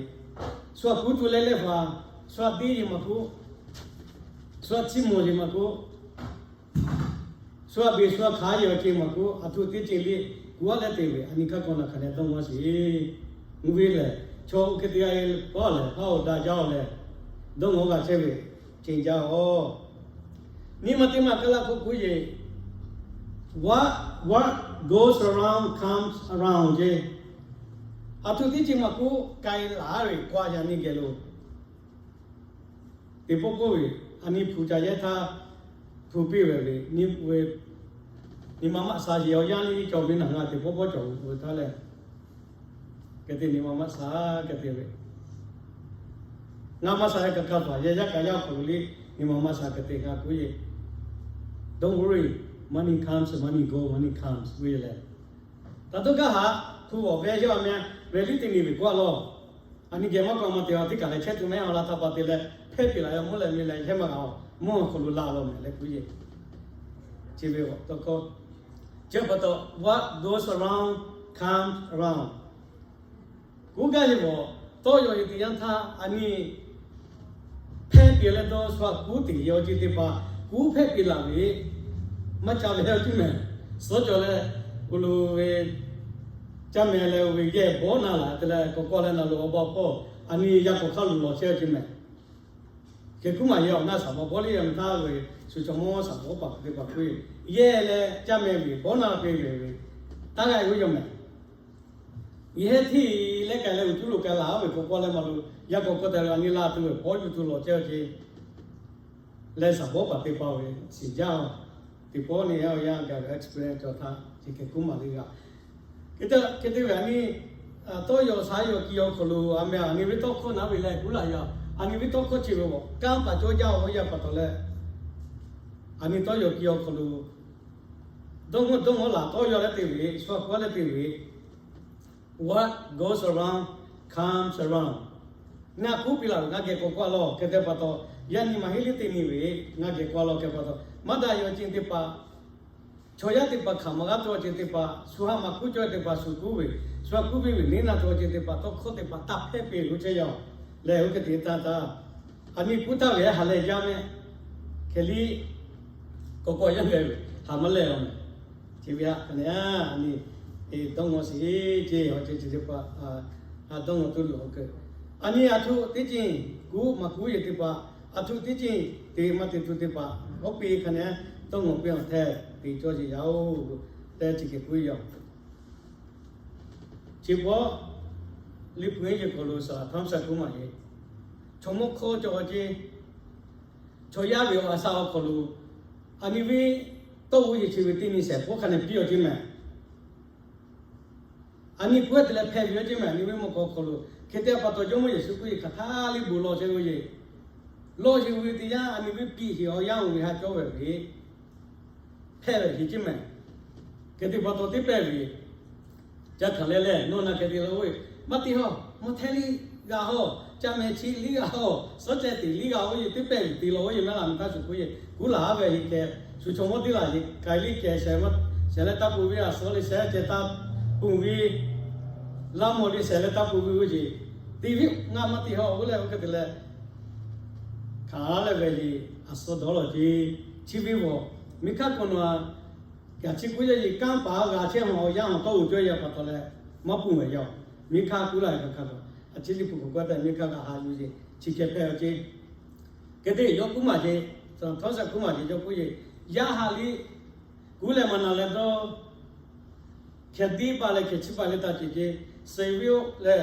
Shu aꞈ kuˉ tuˬ leh leh hpaˍ, shu aꞈ deˇ yeˬ maˇ k'oˆ, shu aꞈ chiˇ mawˬ yeˬ maˇ k'oˆ, shu aꞈ beˬ shu aꞈ hk'aˬ yeˬ awˬ ceuˬ maˇ k'oˆ, aˬ htoꞈ teˇ ceuˬ liˇ kuˉ aꞈ leh te ve, a nyi hk'aˇ kawˆ na hk'a dehꞈ dawˇ ngawˇ sheˍ. Mvuhˇ ve lehˬ, chaw oˇ hk'e te g'a e paˇ lehˬ, paˇ awˬ daꞈ jaˇ oˬ lehˬ, dawˇ ngawˇ g'a chehˇ ve, ceuˬ jaˇ oˬ. Nyi ma teˇ ma kaˇ laˇ k'oˆ kuˉ yeˬ, what, what goes around comes around ce. Aˬ htoꞈ teˇ ceuˬ maˇ k'oˆ, k'ai laˬ ve k'oˆ a yaꞈ nyi geh lo teˇ pawˆ k'oˆ ve, a nyi hpu ca yehˇ htaˇ, hpu piˇ ve ve, nyi ma maˇ sha yeˬ awˬ yanˇ liˇ cawˬ ve naˬ ngaˬ teˇ pawˆ pawˆ cawˬ ve htaˇ lehˬ, hk'e te nyi ma maˇ sha hk'e te ve, ngaˬ maˇ sha leh kaꞈ kaꞈ paˍ yehˇ yaˇ kaꞈ yaˇ awˬ hk'aw lo liˇ nyi ma maˇ sha hk'e te ngaˬ kuˉ yeˬ. Don't worry, money comes, money goes, money comes k'oˆ yeˬ leh, taˇ dawˇ gaˇ haꞈ, hpu awˬ ve yawˇ a meh, ve liˇ teˇ nyi ve k'oˆ a lawˬ. A nyi geh maˇ k'awꞈ maˇ te a teˇ kaˬ leh chehˇ tuˬ mehˉ awˬ la htaˇ pa te leh hpehˇ piˇ laˬ yaˇ mvuhˇ leh meh leh yehˇ maˇ g'a a, mvuhˇ awˬ hk'aw lo laˬ lawˬ mehˍ leh kuˉ yeˬ. Chi ve awˬ tawˇ hkawˇ, chi pa taw, what goes around comes around. Kuˉ gaˇ yeˬ g'awˬ, tawˇ yaw yeˬ teˇ yanˇ htaˇ a nyi hpehˇ piˇ leh dawˇ shu aꞈ kuˉ teꞈ yeˬ awˬ ceuˬ teˇ hpaˍ kuˉ hpehˇ piˇ laˬ ve, maˇ ca ve awˬ ceuˬ mehˍ. Suhˉ cawˬ leh, uˬ lo ve caˇ meh leh oˇ ve geh bawˉ na laˬ te leh k'awꞈ k'awꞈ leh na lo awˬ ba hpawˇ a nyi yaˇ k'awꞈ hk'aˇ luˬ lawˬ chehˇ awˬ ceuˬ mehˍ. Hk'e kuˉ maˬ yehˇ awˬ naˆ shaˍ maw bawˇ liˇ yaˇ mvuhˇ htaˇ ve, shu chaw mawˇ shaˍ bawˇ paˍ teˇ hpaˍ kuˉ yeˬ leh caˇ meh ve bawˉ na piˇ ve ve, taˇ g'a ve yoˬ mehˍ. Yehˇ hteˇ leh k'ai leh uˬ cuˇ lo k'ai laˬ ve k'awꞈ k'awꞈ leh maˇ lo, yaˇ k'awꞈ k'awꞈ te leh a nyi la tuˬ ve hpawˇ yuˬ tuˬ lawˬ chehˇ awˬ ceuˬ leh shaˍ bawˇ paˍ teˇ hpaˍ ve shiˍ jaˇ. Teˇ pawˆ nyi yaˇ awˬ yanˇ gaˬ ve experience cawˬ htaˇ chi hk'e kuˉ maˬ le g'a. Hk'e te ve a nyi tawˇ yaw sha yaw ki awˬ hk'aw lo a meh a nyi ve tawˇ hkawˇ naˉ ve leh kuˉ laˬ yaˇ. A nyi ve tawˇ hkawˇ chi ve g'awˬ kanˉ paˍ cawˇ jaˇ awˬ yaˇ pa taw leh, a nyi tawˇ yaw ki awˬ hk'aw lo dawˇ ngawˇ dawˇ ngawˇ laˬ tawˇ yaw leh te ve, shu aꞈ k'oˆ leh te ve, what goes around comes around. Ngaˬ kuˉ piˇ laˬ ve ngaˬ geh k'awꞈ k'oˆ a lawˬ hk'e te pa taw, yaˇ nyi ma heˆ liˇ teˇ nyi ve, ngaˬ geh k'awꞈ a lawˬ hk'e pa taw, maˇ daꞈ yaw ceuˬ teˇ hpaˍ, chaw yaˇ teˇ hpaˍ hk'aˬ maˇ g'a tuˬ awˬ ceuˬ teˇ hpaˍ, shu haꞈ maˇ kuˉ cawˇ teˇ hpaˍ shu kuˉ ve, shu aꞈ kuˉ piˇ ve neˇ na tuˬ awˬ ceuˬ teˇ hpaˍ tawˇ hkawˇ teˇ hpaˍ taˇ hpehˇ piˇ ve k'oˆ chehˇ yaˇ. Lehˬ oˇ hk'e te taˇ taˇ, a nyi kuˉ taˍ ve haꞈ leh jaˇ meh, hk'e liˇ k'awꞈ k'awꞈ yaˇ geh ve haꞈ maˇ leh awˬ meh. Chi ve haꞈ hk'a neh a nyi dawˇ ngawˇ sheˍ ce, awˬ ceuˬ chi teˇ hpaˍ dawˇ ngawˇ tuˬ loˬ awˬ hk'e, a nyi aˬ htoꞈ teˇ ceuˬ kuˉ maˇ kuˉ yeˬ teˇ hpaˍ, aˬ htoꞈ teˇ ceuˬ te maˇ te tuˬ teˇ hpaˍ, awˬ piˇ hk'a neh dawˇ ngawˇ piˇ awˬ hteˇ te cawˇ yeˬ yaˇ oˬ tehꞈ chi hk'e kuˉ yaˇ. Chi pawˆ liꞈ hpu yeˬ hk'aw lo shaˍ htaˇ shaˍ kuˉ maˬ yeˬ, chaw mawˇ hkawˇ cawˬ ce, chaw yaˇ ve awˬ a shaꞈ awˬ hk'aw lo, a nyi ve tawˇ oˇ yeˬ chi ve teˇ nyi shehˍ hpaˇ hk'a neh piˇ awˬ ceuˬ mehˍ. A nyi kuˉ te leh hpehˇ ve awˬ ceuˬ mehˍ. A nyi ve mawˇ k'awꞈ hk'aw lo hk'e te pa taw Jawˇmawˇ Yeˍsuˆ Hkriꞈ hk'aˬ htaˇ liˇ bon lawˬ chehˇ ve yoˬ. Lawˬ sheˍ ve teˇ yanˇ a nyi ve piˇ sheˍ awˬ yanˇ oˬ ve haꞈ cawˇ ve ve hpehˇ ve sheˍ ceuˬ mehˍ. Hk'e te pa taw teˇ pehˇ ve ca hkanˍ leh leh nawˬ na hk'e te la oˇ ve, maˇ te hawˇ, mawˇ hteˇ liˇ g'a hawˇ, caˇ meh chi liˇ g'a hawˇ, suhˉ ceh teꞈ liˇ g'a oˇ yeˬ teˇ pehˇ ve te la oˇ yeˬ maˇ la meh htaˇ shu k'oˆ yeˬ kuˉ laˬ ve heˆ keh, shu chaw mawˇ teˇ laˬ yeˬ k'ai liˇ keh shehˍ leh taˇ pun ve, a suhˉ leh shehˍ ceh taˇ pun ve, laˇ mawˬ leh shehˍ leh taˇ pun ve oˇ yeˬ, te ve ngaˬ maˇ te hawˇ oˇ leh oˇ hk'e te leh hkanˍ leh ve yeˬ a suhˉ dawˇ lawˬ ce. Chi ve g'awˬ, miˬ hkaˇ hk'aw nawˬ a, gaˬ chi k'oˆ yaˇ yeˬ kanˉ paˍ g'a chehˇ hawˬ awˬ yanˇ hawˬ tawˇ oˬ cawˇ yaˇ pa taw leh maˇ pun ve yaˇ oˬ. Miˇ hkaˇ kuˉ laˇ ve kaꞈ hk'a gaˬ, a ciˉ liˇ puˍ k'awꞈ k'oˆ tehꞈ miˇ hkaˇ kaꞈ haꞈ yuˬ yeˬ chi hkeh hpehꞈ ve ceˇ. Hk'e te yawˇ kuˉ maˬ ceˇ, Htawˇsaˆ kuˉ maˬ ceˇ, yawˇ k'oˆ yeˬ, yaˇ haꞈ liˇ kuˉ leh maˇ na leh dawˇ, hkeh tiˉ pa leh hkeh chi pa leh taˇ ceˬ ceˇ, suh viˉ oˆ leh,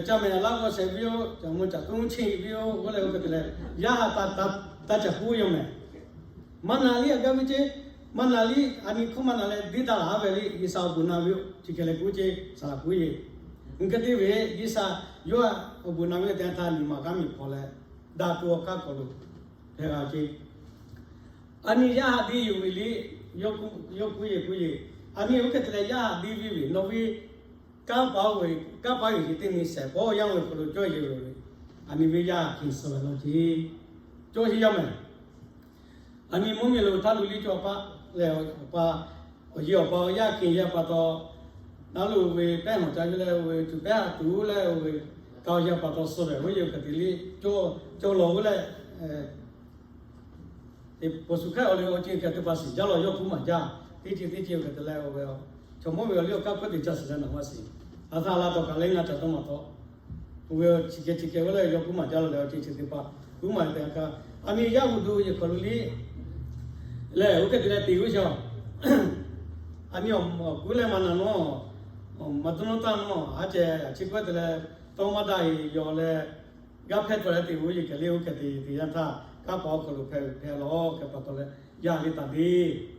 caˇ mehˍ laˇ k'o suh viˉ oˆ, caˇ mvuh caˇ tuˉ chi viˉ oˆ k'oˆ leh oˇ hk'e te leh, yaˇ haꞈ taˇ caˬ kuˉ yaˇ mehˍ. Maˇ na liˇ a gaˇ ve ceˇ, maˇ na liˇ a nyi hkawˇ maˇ na leh diˇ daꞈ laˬ ve liˇ G'uiˬsha awˬ bon na ve oˬ, chi hkeh leh kuˉ ceˇ, saˍ laꞈ kuˉ yeˬ. Hk'e te ve G'uiˬsha yawˇ awˬ bon na ve teˇ yanˇ htaˇ nyi ma g'aˇ miˬ hpaw leh, daꞈ to awˬ hk'aˇ hk'aw lo hpehꞈ g'a ceˇ. A nyi yaˇ haꞈ diˇ yuˬ ve liˇ, yawˇ kuˉ yeˬ kuˉ yeˬ, a nyi oˇ hk'e te leh yaˇ haꞈ diˇ viˇ ve nawˬ ve kanˉ pa oˇ ve, kanˉ pa yeˬ teˇ nyi shehˍ hpaˇ yaˇ ve hk'aw lo cawˇ yeˬ ve, a nyi ve yaˇ haꞈ hkiˬ suh ve law ceˇ, cawˇ yeˬ yaˇ mehˍ. A nyi mvuhˇ miˬ lo htaˇ lo liˇ cawˇ paˆ leh, awˬ pa, awˬ yehˬ awˬ pa yaˇ hkiˬ yaˇ pa taw, naˉ lo ve pehˉ hawˬ ca ve leh oˇ ve tuˬ pehˉ haꞈ tuˬ leh oˇ ve kaˇ yaˇ pa taw suh ve oˇ yehˬ hk'e te liˇ cawˇ lawˬ ve leh, pawˬ shuˍ hk'aˇ awˬ le awˬ ceuˬ hk'e te pa shiˍ jaˇ law, yawˇ kuˉ maˬ jaˇ. Teˇ ceuˬ teˇ ceuˬ hk'e te leh oˇ ve, chaw mawˇ ve awˬ liˇ awˬ kaˇ hk'oˆ te caˇ shiˍ leh naˍ maˇ shiˍ. A htaˇ la tawˬ kaꞈ leh ngaˬ caˇ tawˇ maˍ tawˆ, oˇ ve chi hkeh chi hkeh ve leh yawˇ kuˉ maˬ jaˇ law leh awˬ ceuˬ chi te pa kuˉ maˬ te a kaꞈ, a nyi yaˇ hu du yeˬ hk'aw lo liˇ leh oˇ hk'e te leh te g'uˇ shaw. A nyi awˬ kuˉ leh maˇ na nawˇ, maˇ dawˇ nawˇ taˇ nawˇ, a ceh a chi k'oˆ te leh, tawˇ maˇ daꞈ yeˬ yaw leh, g'aˇ hpehˇ tawˆ leh te g'uˇ yeˬ hk'e le oˇ hk'e te te yanˇ htaˇ, kanˉ pa awˬ hk'aw lo hpehꞈ hpehꞈ law hk'e pa taw leh, yaˇ liˇ taˍ deˇ.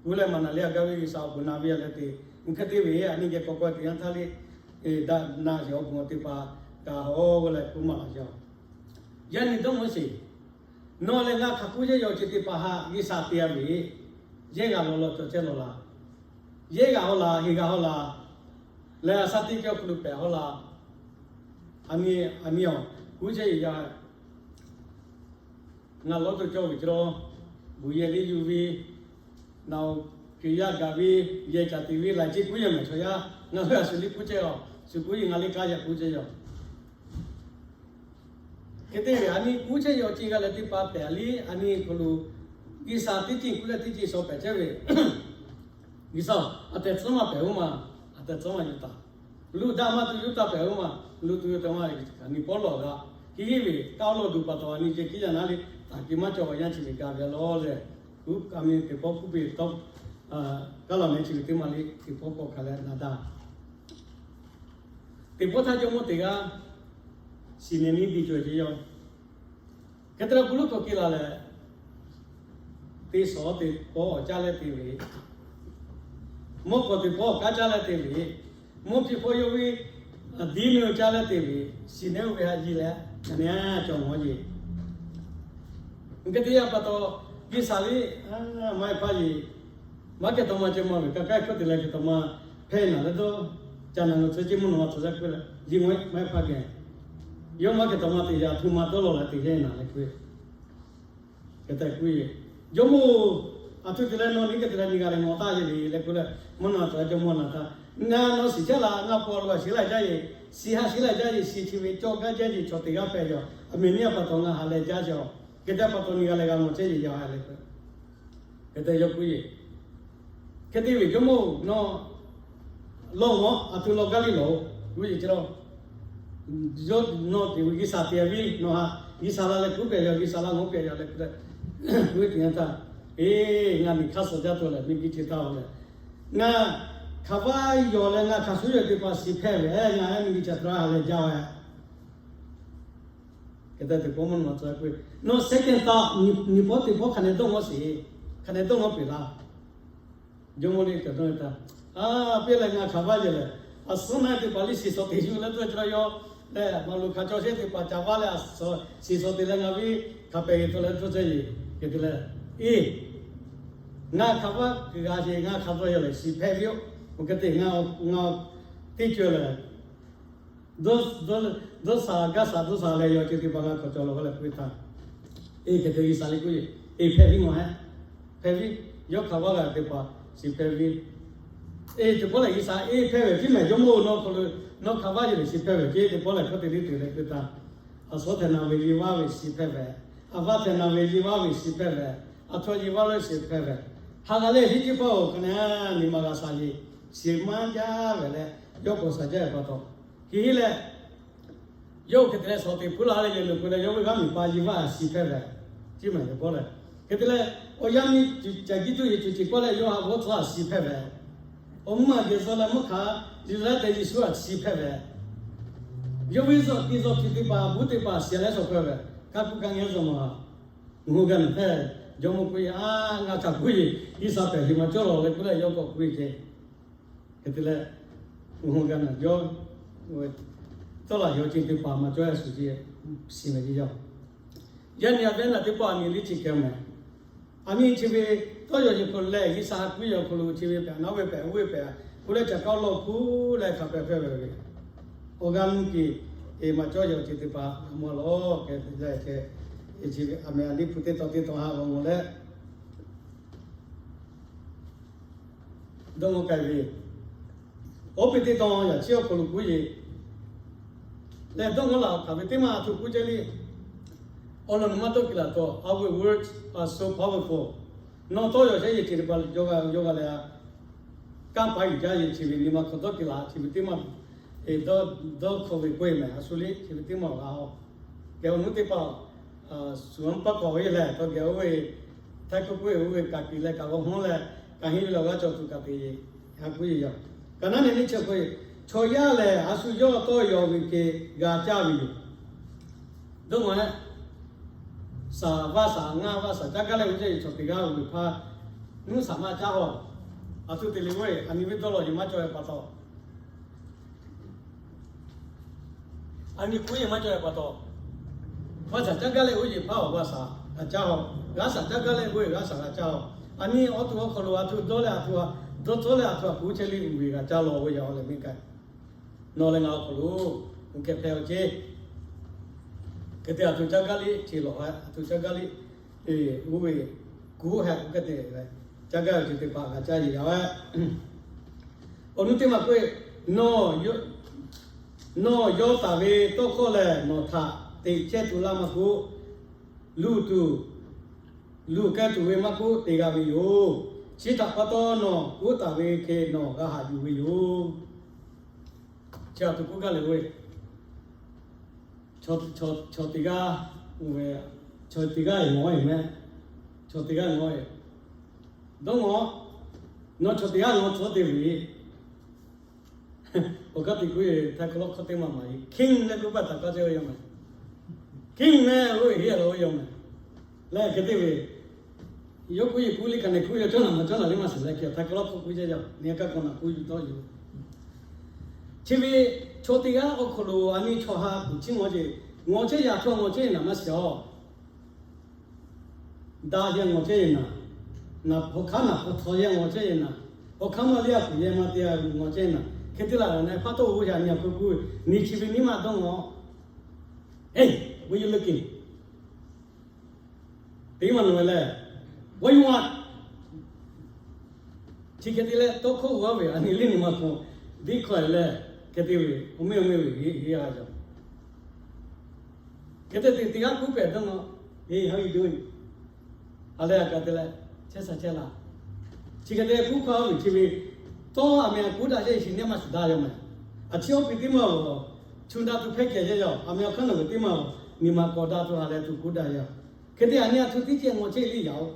Kuˉ leh maˇ na liˇ a gaˇ ve G'uiˬsha awˬ bon na ve yaˇ leh te, oˇ hk'e te ve a nyi geh k'awꞈ k'awꞈ te yanˇ htaˇ le, daꞈ na yeˬ awˬ bon awˬ te pa kaꞈ haw ve leh kuˉ maˬ laˬ yaˇ. Yaˇ nyi dawˇ maˇ sheˍ. Nawˬ leh ngaˬ hk'aˬ kuˉ yehˇ yaw ceuˬ teˇ hpaˍ haꞈ G'uiˬsha te a ve, yehˇ g'aꞈ law law cawˬ chehˇ law laˬ. Yehˇ g'aꞈ haw laˬ, heˍ g'aꞈ haw laˬ leh, a shaˉ teˇ cawˇ hk'aw lo pehꞈ haw laˬ. A nyi, a nyi awˬ kuˉ chehˇ yeˬ yaˇ, ngaˬ lawˇ to cawˇ ve cawˇ, buˬ yehˬ liˇ yuˬ ve, naˬ oˬ, Hkriꞈ yaˇ gaˬ ve, yehˬ caˍ te ve laiˬ ceˇ kuˉ yehˇ mehˍ chaw yaˇ, ngaˬ hui a shu liˇ kuˉ chehˇ a, shu kuˉ yeˬ ngaˬ liˇ kaˇ yaˇ kuˉ chehˇ yaˇ. Hk'e te ve a nyi kuˉ chehˇ yaw ceuˬ g'a leh teˇ pa pehˍ liˇ a nyi hk'aw lo, G'uiˬsha teˇ ceuˬ kuˉ leh teˇ ceuˬ shaw pehˍ chehˇ ve, G'uiˬsha a tehˬ tcuhˉ maˇ pehˍ oˇ ma, a tehˬ tcuhˉ maˇ yuˬ taˍ. Luˇ daꞈ maˇ tuˬ yuˬ taˍ pehˍ oˇ ma, luˇ tuˬ yuˬ taˍ maˇ, a nyi pawˇ lawˬ g'a. Hk'e hk'e ve kaˇ lawˬ duˬ pa taw a nyi ceh hkiˉ yaˇ naˉ le, taˍ ke maˇ cawˬ yaˇ chi ve gaˬ ve law leh, kuˉ a nyi teˇ pawˆ kuˉ piˇ tawˇ, kaˇ lawˬ mehˍ chi ve teˇ maˇ le teˇ pawˆ k'awꞈ hkanˍ leh na daꞈ. Teˇ pawˆ htaˇ jawˇmawˇ teˇ g'aˇ shiˍ nehˬ niˇ biˇ cawˬ ce yaˇ. Hk'e te leh bon lawˉ k'awꞈ ke laˬ leh, teˇ shawˍ teˇ pawˆ awˬ caˇ leh te ve, mawˇ k'awꞈ teˇ pawˆ awˬ kaˉ caˇ leh te ve, mawˇ hpiˇ hpawˇ yawˇ ve diˇ miˇ awˬ caˇ leh te ve, shiˍ nehˬ oˇ ve haꞈ yiˬ leh, a nyi a cawˬ mawˬ yeˬ. Hk'e te yaˇ pa taw, G'uiˬsha liˇ maˇ heˆ hpaˇ yeˬ, maˇ kehˬ taw ma ceh maˇ ve kaˇ kaˇ hkawˇ te leh kehˬ taw ma hpehˇ naˍ leh dawˇ, ca naˍ lo tcuh ceˇ mvuhˇ naw ma tcuh yaˇ k'oˆ leh, yiˬ maˇ heˆ hpaˇ geh, yawˇ maˇ kehˬ taw ma te yaˇ htu ma dawˇ law leh te yehˇ naˍ leh k'oˆ ve. Hk'e te k'oˆ ve, Jawˇmawˇ-oˬ, a htoꞈ te leh nawˬ nyi hk'e te leh nyi g'a leh nawˬ taˇ yeˬ ve leh k'oˆ leh, mvuhˇ naw ma tcuh yaˇ jawˇmawˇ naˍ htaˇ, ngaˬ nawˬ shiˍ chehˇ laˇ, ngaˬ paw lo a shiˍ laˇ jaˇ yeˬ, shiˍ haꞈ shiˍ laˇ jaˇ yeˬ, shiˍ chi ve cawˇ gaˇ jaˇ yeˬ chaw teˇ g'aˇ hpehꞈ yaw, a mehˍ nyiˇ a pa taw ngaˬ haꞈ leh jaˇ yaw. Hk'e te pa taw nyi g'a leh g'a mawˬ chehˇ yeˬ yaˇ leh k'oˆ ve. Hk'e te yawˇ k'oˆ yeˬ. Hk'e te ve Jawˇmawˇ-oˬ, nawˬ lawˇ mawˬ, a htoꞈ lawˇ gaˇ liˇ lawˬ-oˬ, k'oˆ yeˬ ce lawˇ. Yawˇ nawˬ te ve G'uiˬsha te a viˉ nawˬ haꞈ G'uiˬsha la leh kuˉ pehˍ yaw, G'uiˬsha la nawˬ pehˍ yaw leh k'oˆ leh, k'oˆ ve teˇ yanˇ htaˇ, eˬ, ngaˬ miˬ hk'aˇ suh jaˇ tuˬ leh miˬ guiˇ ce htaˇ leh, ngaˬ hk'aˬ vaˇ yawˬ leh ngaˬ hk'aˬ shuˉ yawˬ teˇ hpaˍ shiˍ hpehˇ ve, ngaˬ miˬ guiˇ ce htaˇ haꞈ leh jaˇ ve. Hk'e te teˇ pawˆ mvuhˇ naw ma tcuh k'oˆ ve, nawˬ second taˇ, nyi pawˆ teˇ pawˆ hk'a nehˬ dawˇ ngawˇ sheˍ, hk'a nehˬ dawˇ ngawˇ peˬ laˇ. Jawˇmawˇ liˇ kaꞈ dawˇ ve htaˇ, a, piˇ leh ngaˬ hk'aˬ vaˇ yehˬ lehˬ, a suhˉ naˆ teˇ hpaˍ liˇ shiˍ shawˍ te yuˬ leh dawˇ cawˇ yaw leh, maˍ loˍ hk'a cawˇ shehˉ teˇ hpaˍ ca vaˇ leh a suhˉ shiˍ shawˍ te leh ngaˬ viˉ hk'a pehꞈ e tawˆ leh dawˇ cawˇ yeˬ hk'e te leh, eˬ, ngaˬ hk'aˬ vaˇ g'a sheˍ, ngaˬ hk'aˬ dawˇ yehˬ lehˬ shiˍ hpehˇ ve yoˬ. Oˇ hk'e te ngaˬ, ngaˬ teˇ ceuˬ lehˬ, dawˇ, dawˇ, dawˇ sha gaˇ sha dawˇ sha leh yaw ceuˬ teˇ hpaˍ g'a hk'awꞈ cawˬ law k'oˆ leh k'oˆ ve htaˇ, eˬ, hk'e te G'uiˬsha liˇ k'oˆ yeˬ, eˬ, hpehˇ viˉ nawˬ hehˉ, hpehˇ viˉ, yawˇ hk'aˬ vaˇ g'a teˇ hpaˍ shiˍ hpehˇ viˉ. Eˬ, teˇ pawˆ lehˬ G'uiˬsha eˬ hpehˇ ve piˇ mehˍ Jawˇmawˇ-oˬ, nawˬ hk'aw lo nawˬ hk'aˬ vaˇ yehˬ lehˬ shiˍ hpehˇ ve ce, teˇ pawˆ lehˬ hkawˇ te liˇ tuˬ leh k'oˆ ve htaˇ, a suhˉ htaꞈ na ve liˇ vaˇ ve shiˍ hpehˇ ve, a vaˇ htaꞈ na ve liˇ vaˇ ve shiˍ hpehˇ ve, a htoꞈ liˇ vaˇ lo shiˍ hpehˇ ve, ha g'a leh hiˉ ciˉ hpaˇ-oˬ, hk'a nehˬ nyi ma g'a sha yeˬ, shiˍ maˇ jaˇ ve leh, yawˇ k'awꞈ sha jaˇ ve pa taw, Hk'e hk'e leh, yawˇ hui hk'e te leh shawˍ teꞈ hpuˉ la leh yehˬ luˬ k'oꞈ leh yawˇ hui g'aˇ miˬ pa yiˇ vaˇ a shiˍ hpehˇ ve, chi maˬ yehˬ pawˆ leh, hk'e te leh awˬ yanˇ miˇ caˬ jiˇ tuˇ yehˬ cuˬ ceˬ k'oˆ leh yawˇ hui a bvuhˇ tcuhˉ a shiˍ hpehˇ ve, awˬ mvuhˇ maˬ geh zaw leh mvuhˇ hk'a Yeˍsuˆ Hkriꞈ te Yeˍsuˆ a shiˍ hpehˇ ve, yawˇ hui ve zuhꞈ tiꞈ zuhꞈ htiꞈ teˇ hpaˍ buˉ teˇ hpaˍ shiˍ leh shawˍ hpehˇ ve, kaˇ kuˇ kaˇ ngeh zuhꞈ maˬ, ngaˬ hui g'a naˬ hpehˇ, Jawˇmawˇ k'oˆ ve, A, ngaˬ htaꞈ k'oˆ ve, Iˉsaˍpehˍ liꞈ maˇ cawˇ lawˬ leh k'oˆ leh yawˇ k'awꞈ k'oˆ ve ce. Hk'e te leh, ngaˬ hui g'a naˬ jawˇ, tawˇ laꞈ yaw ceuˬ teˇ hpaˍ maˇ cawˇ a shuˍ ce, shiˍ mehˍ ce yaˇ. Yaˇ nyi a ve naˬ teˇ pawˆ a nyi liˇ chi kehˬ mehˍ. A nyi chi ve tawˇ yaw yehˬ k'oꞈ leh Iˉsaˍ ha kuiˉ yaw hk'aw lo chi ve pehꞈ, naˉ ve pehꞈ, oˇ ve pehꞈ, k'oˆ leh caˬ kaˇ lawˇ hpuˇ leh hk'a pehꞈ hpehˇ ve ve, awˬ g'aˇ nuˇ ke, e maˇ cawˇ yaw ceuˬ teˇ hpaˍ maˇ lawˬ kehˬ leh ce, chi ve a mehˍ a liˇ hpu teˇ tawn teˇ tawn ha g'a mawˬ leh dawˇ nawˇ k'ai ve, awˬ piˇ teˇ tawn yaꞈ chi awˬ hk'aw lo kuˉ yeˬ leh dawˇ nawˇ laˬ hk'aˬ ve teˇ maˇ a htoꞈ kuˉ chehˇ le. Awˬ lawn naˬ maˇ tawˇ kiˬ laˬ taw, Our words are so powerful. Nawˬ tawˇ yaw chehˇ yehˬ ceuˬ teˇ hpaˍ yawˇ g'a leh a, kanˇ paˍ yuˬ jaˇ yehˬ ceuˬ ve nyi ma hk'aw tawˇ kiˬ laˬ ceuˬ ve teˇ maˇ, dawˇ hkawˇ ve k'oˆ e mehˍ, a shu le ceuˬ ve teˇ maˇ awˬ g'a a. Kehˬ awˬ nuˉ teˇ hpaˍ suˍ anˇ paˇ k'awꞈ ve lehˬ, tawˇ geh oˇ ve htaiˇ hkuˇ k'oˆ e oˇ ve kaꞈ kiˬ leh kaꞈ g'aw hawˉ leh, kaꞈ henˇ ve leh g'a cawˬ tuˬ kaꞈ te, ha kuˉ yeˬ yaˇ. Kaꞈ naˉ ne neˇ chi k'o, chaw yaˇ lehˬ a shu yawˇ tawˇ yaw ve hk'e g'a caˇ ve yoˬ. Dawˇ nawˇ, saˍ vaˇ saˍ ngaˇ vaˇ saˍ caˇ gaˇ leh oˇ ceh ve chaw teˇ g'aˇ oˇ ve hpaˇ nuˇ saˍ maˇ caˇ haw. A htoꞈ te le k'o, a nyi ve dawˇ law yeˬ maˇ cawˬ ve pa taw, a nyi kuˉ yeˬ maˇ cawˬ ve pa taw, vaˇ saˍ caˇ gaˇ leh oˇ yeˬ hpaˇ awˬ vaˇ saˍ g'a caˇ haw. G'aˇ saˍ caˇ gaˇ leh oˇ ve g'aˇ saˍ g'a caˇ haw. A nyi awˬ to awˬ hk'aw lo a htoꞈ dawˇ leh a htoꞈ dawˇ tawˇ leh a htoꞈ a kuˉ chehˇ le uˬ ve g'a caˇ law ve yaˇ leh miˇ kaꞈ, nawˬ leh ngaˬ awˬ hk'aw lo uˬ kehˬ hpehꞈ awˬ ceˇ. Hk'e te a htoꞈ caˇ gaˇ le ce lawˬ a htoꞈ caˇ gaˇ le, oˇ ve kuˉ hehꞈ k'oˆ hk'e te leh, caˇ gaˇ ve ceuˬ teˇ hpaˍ g'a caˇ yeˬ yaˇ ve. Awˬ nuˉ teˇ maˇ k'oˆ e, nawˬ yawˇ taˍ ve tawˇ hkawˇ lehˬ nawˬ htaꞈ teꞈ chehˇ tuˬ laˇ maˇ k'oˆ, luˬ tuˬ, luˬ k'ai tuˬ ve maˇ k'oˆ te g'a ve yoˬ. Chi htaꞈ pa taw nawˬ k'oˆ taˍ ve hk'e nawˬ g'a haꞈ yuˬ ve yoˬ. Chi a htoꞈ k'oˆ gaˇ leh oˇ ve, chaw teˇ g'aˇ, chaw teˇ g'aˇ e ngawˬ e meh, chaw teˇ g'aˇ ngawˬ e, dawˇ nawˇ, nawˬ chaw teˇ g'aˇ ngawˬ tcuhˉ te ve, awˬ kaˉ te k'oˆ e, htaiˇ hk'aw lawˇ hkawˇ teˇ maˇ maˇ e, king leh k'oˆ paˇ htaꞈ kaˇ chehˇ ve yoˬ meh. King meh oˇ ve heˆ a la ve yoˬ meh. Leh hk'e te ve, yawˇ k'oˆ yeˬ k'oˆ le kaꞈ nehˬ k'oˆ yaw cawˇ naˬ maˇ cawˇ naˬ le maˇ shiˍ leh hk'e htaiˇ hk'aw lawˇ hkawˇ k'oˆ chehˇ yaˇ, nehˬ kaˇ k'awꞈ naˬ k'oˆ yuˬ tawˆ yoˬ. Chi ve chaw teˇ g'aˇ awˬ hk'aw lo a nyi chaw ha kuˬ chiˇ ngawˬ ce, ngawˬ chehˇ yaꞈ htaˇ ngawˬ chehˇ ve naˍ maˇ shiˍ a. Daꞈ yehˬ ngawˬ chehˇ ve naˍ, hk'aw hk'aˉ naˍ hk'aw htaw yehˬ ngawˬ chehˇ ve naˍ, hk'aw hk'aˉ maˇ liˇ a kuˬ yehˬ maˇ te a ngawˬ chehˇ ve naˍ. Hk'e te laˬ leh na hpaˇ tawˇ oˇ yaꞈ nyi a hk'oˆ k'oˆ ve, nyi chi ve nyi ma dawˇ nawˇ, e, ve yoˬ le keˬ teˇ maˇ nawˬ ve lehˬ, vaˇ yuˬ a. Chi hk'e te leh tawˇ hkawˇ g'aˇ ve a nyi liˇ nyi ma hk'aw, diˇ hkawˇ e leh, hk'e te ve awˬ mehˇ awˬ mehˇ ve heˆ a yaˇ. Hk'e te teꞈ teˇ g'aˇ k'oˆ pehꞈ dawˇ nawˇ, e, how you doing? A leh a kaꞈ te leh, chehˇ sha chehˇ laˇ. Chi hk'e te k'oˆ hkawˇ ve chi ve, tawˇ a meh a kuˉ daꞈ chehˇ ve chi neˇ maˇ shiˍ daꞈ yaˇ meh. A chi awˬ piˇ teˇ maˇ awˬ, chu daꞈ tuˬ hpehˇ kehˬ chehˇ yaˇ, a meh awˬ hk'aˇ nawˬ ve teˇ maˇ awˬ, nyi ma k'awꞈ daꞈ tuˬ ha leh tuˬ kuˉ daꞈ yaˇ. Hk'e te a nyi a htoꞈ teˇ ceh ngawˬ chehˇ le yaˇ oˬ.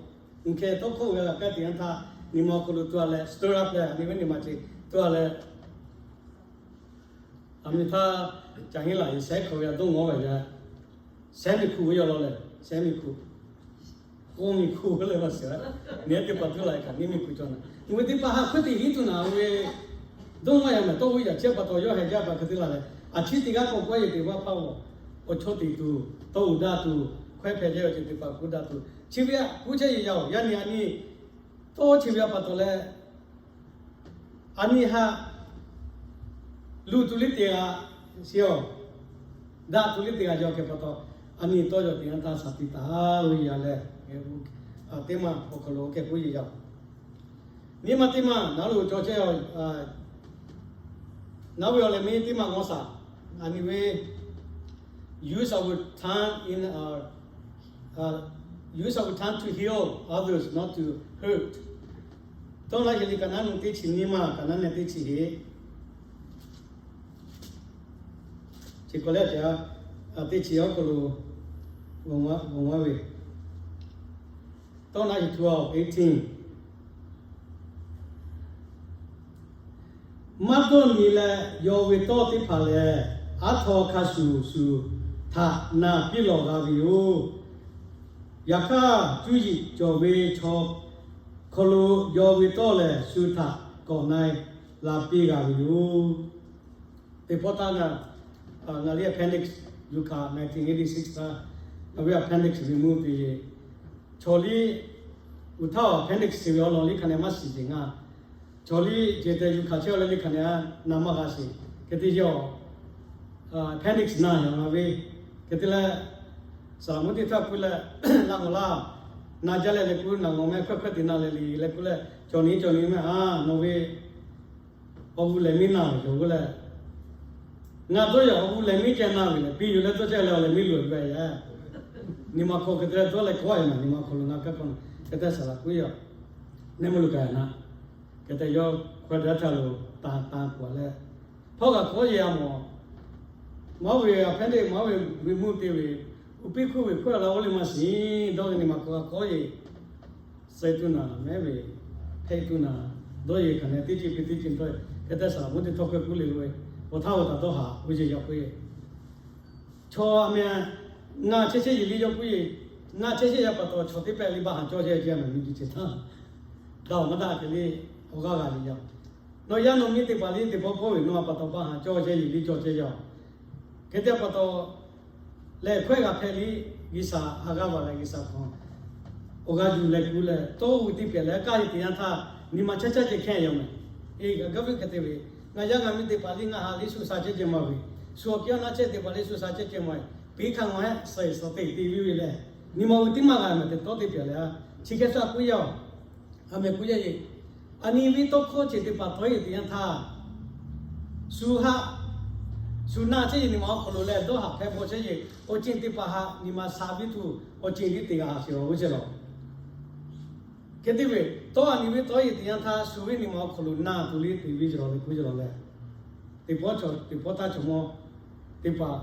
Uˬ hkeh tawˇ hkawˇ g'a kaꞈ teꞈ yanˇ htaˇ, nyi ma awˬ hk'aw lo tuˬ a leh stir up leh a nyi ve nyi ma ce tuˬ a leh a miˬ htaˇ, caˬ henˇ laˬ e sehˉ hk'aw ve a dawˇ ngawˬ ve yaˇ, sehˉ miˬ hkuˆ ve yaˇ law lehˬ, sehˉ miˬ hkuˆ, k'awˇ miˬ hkuˆ leh maˇ shiˍ a, nehˬ teˇ hpaˍ tuˉ la e kaꞈ nehˬ miˬ hkuˆ cawˬ na, uˬ ve teˇ hpaˍ ha hk'oˆ teꞈ hiˉ tuˬ naˍ ve, dawˇ nawˇ yaˇ mehˍ tawˇ oˇ yaꞈ chehˇ pa taw yawˇ heh jaˇ pa hk'e te laˬ leh, a chi teˇ g'aˇ k'awꞈ k'awꞈ yeˬ teꞈ vaˇ hpaˇ g'awˬ, awˬ chawˇ teꞈ tuˬ, tawˇ uiˍ daꞈ tuˬ, hkawehˇ hpehꞈ chehˇ awˬ ceuˬ teˇ hpaˍ kuˉ daꞈ tuˬ, chi ve a kuˉ chehˇ yeˬ yaˇ oˬ. Yaˇ nyi a nyi tawˇ chi ve a pa taw leh, a nyi ha luˬ tuˬ liˇ teˇ g'aˇ shiˍ awˬ, daꞈ tuˬ liˇ teˇ g'aˇ yaw hkeh pa taw, a nyi tawˇ yaw teꞈ yanˇ htaˇ shaˍ tiꞈ taˍ lo yaˇ lehˬ, teˇ maˇ awˬ hk'aw lo kehˬ k'oˆ yeˬ yaˇ oˬ. Nyi ma teˇ maˇ naˉ lo cawˬ chehˇ a, naˉ ve awˬ leh miˇ teˇ maˇ g'awˇ shaˍ, a nyi ve, use our tongue in, use our tongue to heal others, not to hurt. Tawˇ naˉ heˍ le kaꞈ naˉ nu teˇ chi nyi ma kaꞈ naˉ neh teˇ chi heˍ. Chi hk'aw leh teˇ chi awˬ hk'aw lo g'aw ve, tawˇ na hi tu a eighteen. Maˇ dawˇ nyi leh yaw ve tawˇ teˇ hpaˍ lehˬ, aˉ htaw hk'a shuˍ shuˍ htaꞈ na piˇ lawˬ g'a ve yoˬ. Yaꞈ hk'aˇ, cuˇ yiˍ cawˬ ve chaw hk'aw lo yaw ve tawˇ lehˬ, shu htaꞈ kawꞈ na-e la piˇ g'a ve yoˬ. Teˇ pawˆ htaˇ ngaˬ, ngaˬ liˇ appendix, yuˬ hkanˍ nineteen eighty-six htaˇ, ngaˬ ve appendix ve mvuhˇ te ve, chaw liˇ uˬ htaˇ appendix chi ve awˬ lawn liˇ hk'a neh maˇ shiˍ sheˍ ngaˇ. Chaw liˇ ceh tehꞈ yuˬ hkanˍ chehˇ a leh liˇ hk'a neh na maˇ g'a sheˍ. Hk'e te yaw appendix na yaꞈ ngaˬ ve, hk'e te leh, saˍ laˍ mvuhˇ teˇ htaˇ puiˉ leh, laˇ ngawˬ laˇ, na jaˇ leh leh kuˉ na ngawˬ meh hkawehˇ hkawehˇ te na leh le leh kuˉ leh, cawˬ nyi cawˬ nyi meh a nawˬ ve awˬ g'uˇ lehˬ miˇ na ve cawˬ g'uˇ leh, ngaˬ dawˇ yaꞈ awˬ g'uˇ lehˬ miˇ ceh na ve lehˬ, piˇ yuˬ leh dawˇ ceh leh awˬ lehˬ miˇ loꞈ ve a. Nyi ma hk'aw hk'e te leh dawˇ leh kawˆ a maˬ nyi ma hk'aw lo na kaˇ k'o, hk'e te saˍ laˍ kuˉ yaꞈ, neˇ mvuhˇ lo kaꞈ na, hk'e te yawˇ hkawehˇ daꞈ htaˇ lo tanˍ tanˍ k'awꞈ leh, hpawˇ kaꞈ kawˆ yeˬ a mawˬ, maˇ ve appendix maˇ ve ve mvuhˇ te ve, uˉ piˇ hkuˇ ve hkawehˇ la oˇ le maˇ shiˍ, dawˇ ve nyi ma hk'aw kawˆ yeˬ, suh tuˬ naˍ mehˉ ve, hpehꞈ tuˬ naˍ, dawˇ yeˬ hk'a neh teˇ ceuˬ piˇ teˇ ceuˬ dawˇ yeˬ. Hk'e te saˍ laˍ mvuhˇ teˇ htawˇ hkawehˇ kuˉ le ve, awˬ htaˇ awˬ taˍ dawˇ haꞈ oˇ yeˬ yaꞈ k'oˆ yeˬ. Chaw a meh, ngaˬ chehˇ chehˇ yeˬ liˇ yawˇ k'oˆ yeˬ, ngaˬ chehˇ chehˇ yaˇ pa taw chaw teˇ pehˇ liˇ baˆ haˍ cawˇ chehˇ cehˇ a meh miˇ ceuˬ chi htaˇ, daꞈ maˇ daꞈ hk'e le, awˬ g'aˇ g'a yeˬ yaˇ. Nawˬ yaˇ nawˬ miˇ teˇ hpaˍ liˇ teˇ pawˆ pawˆ ve nawˬ a pa taw baˆ haˍ cawˇ chehˇ yeˬ liˇ cawˇ chehˇ yaˇ. Hk'e te pa taw, lehˬ hkawehˇ g'a hpehꞈ liˇ, G'uiˬsha a g'aˇ va leh G'uiˬsha hk'aw awˬ g'a yuˬ leh kuˬ leh tawˇ g'uˇ teˇ pehˍ leh kaˇ yeˬ teˇ yanˇ htaˇ, nyi ma chaˇ caˇ ceh hkehˇ yaˇ meh. Eˬ, gaˇ ve hk'e te ve, ngaˬ yaˇ ngaˬ miˇ teˇ hpaˍ liˇ ngaˬ ha liˇ shu sha chehˇ ceh maˇ ve, shu awˬ kiˇ awˬ naˆ chehˇ teˇ hpaˍ liˇ shu sha chehˇ ceh maˇ ve, peˇ hkanˇ ngaˬ hehˆ suh suh teꞈ te viˇ ve lehˬ, nyi ma ve teˇ maˇ g'a meh te tawˇ teˇ pehˍ leh a, chi hk'e sha kuˉ yaˇ-oˬ. A meh kuˉ yaˇ yeˬ, a nyi ve tawˇ hkawˇ ceuˬ teˇ hpaˍ tawˇ yeˬ teˇ yanˇ htaˇ, shu haˆ, shu naˆ chehˇ yeˬ nyi ma awˬ hk'aw lo leh dawˇ haꞈ hpehꞈ bawˬ chehˇ yeˬ awˬ ceuˬ teˇ hpaˍ haꞈ nyi ma sha viˇ tuˬ awˬ ceuˬ liˇ teˇ g'aˇ haꞈ sheˍ a oˇ ceh lawˬ. Hk'e te ve, tawˇ a nyi ve tawˇ yeˬ teˇ yanˇ htaˇ shu ve nyi ma awˬ hk'aw lo naˆ tuˬ liˇ teˇ viˇ cawˬ ve kuˉ cawˬ leh, teˇ pawˆ chaw teˇ pawˆ htaˇ chaw mawˇ teˇ hpaˍ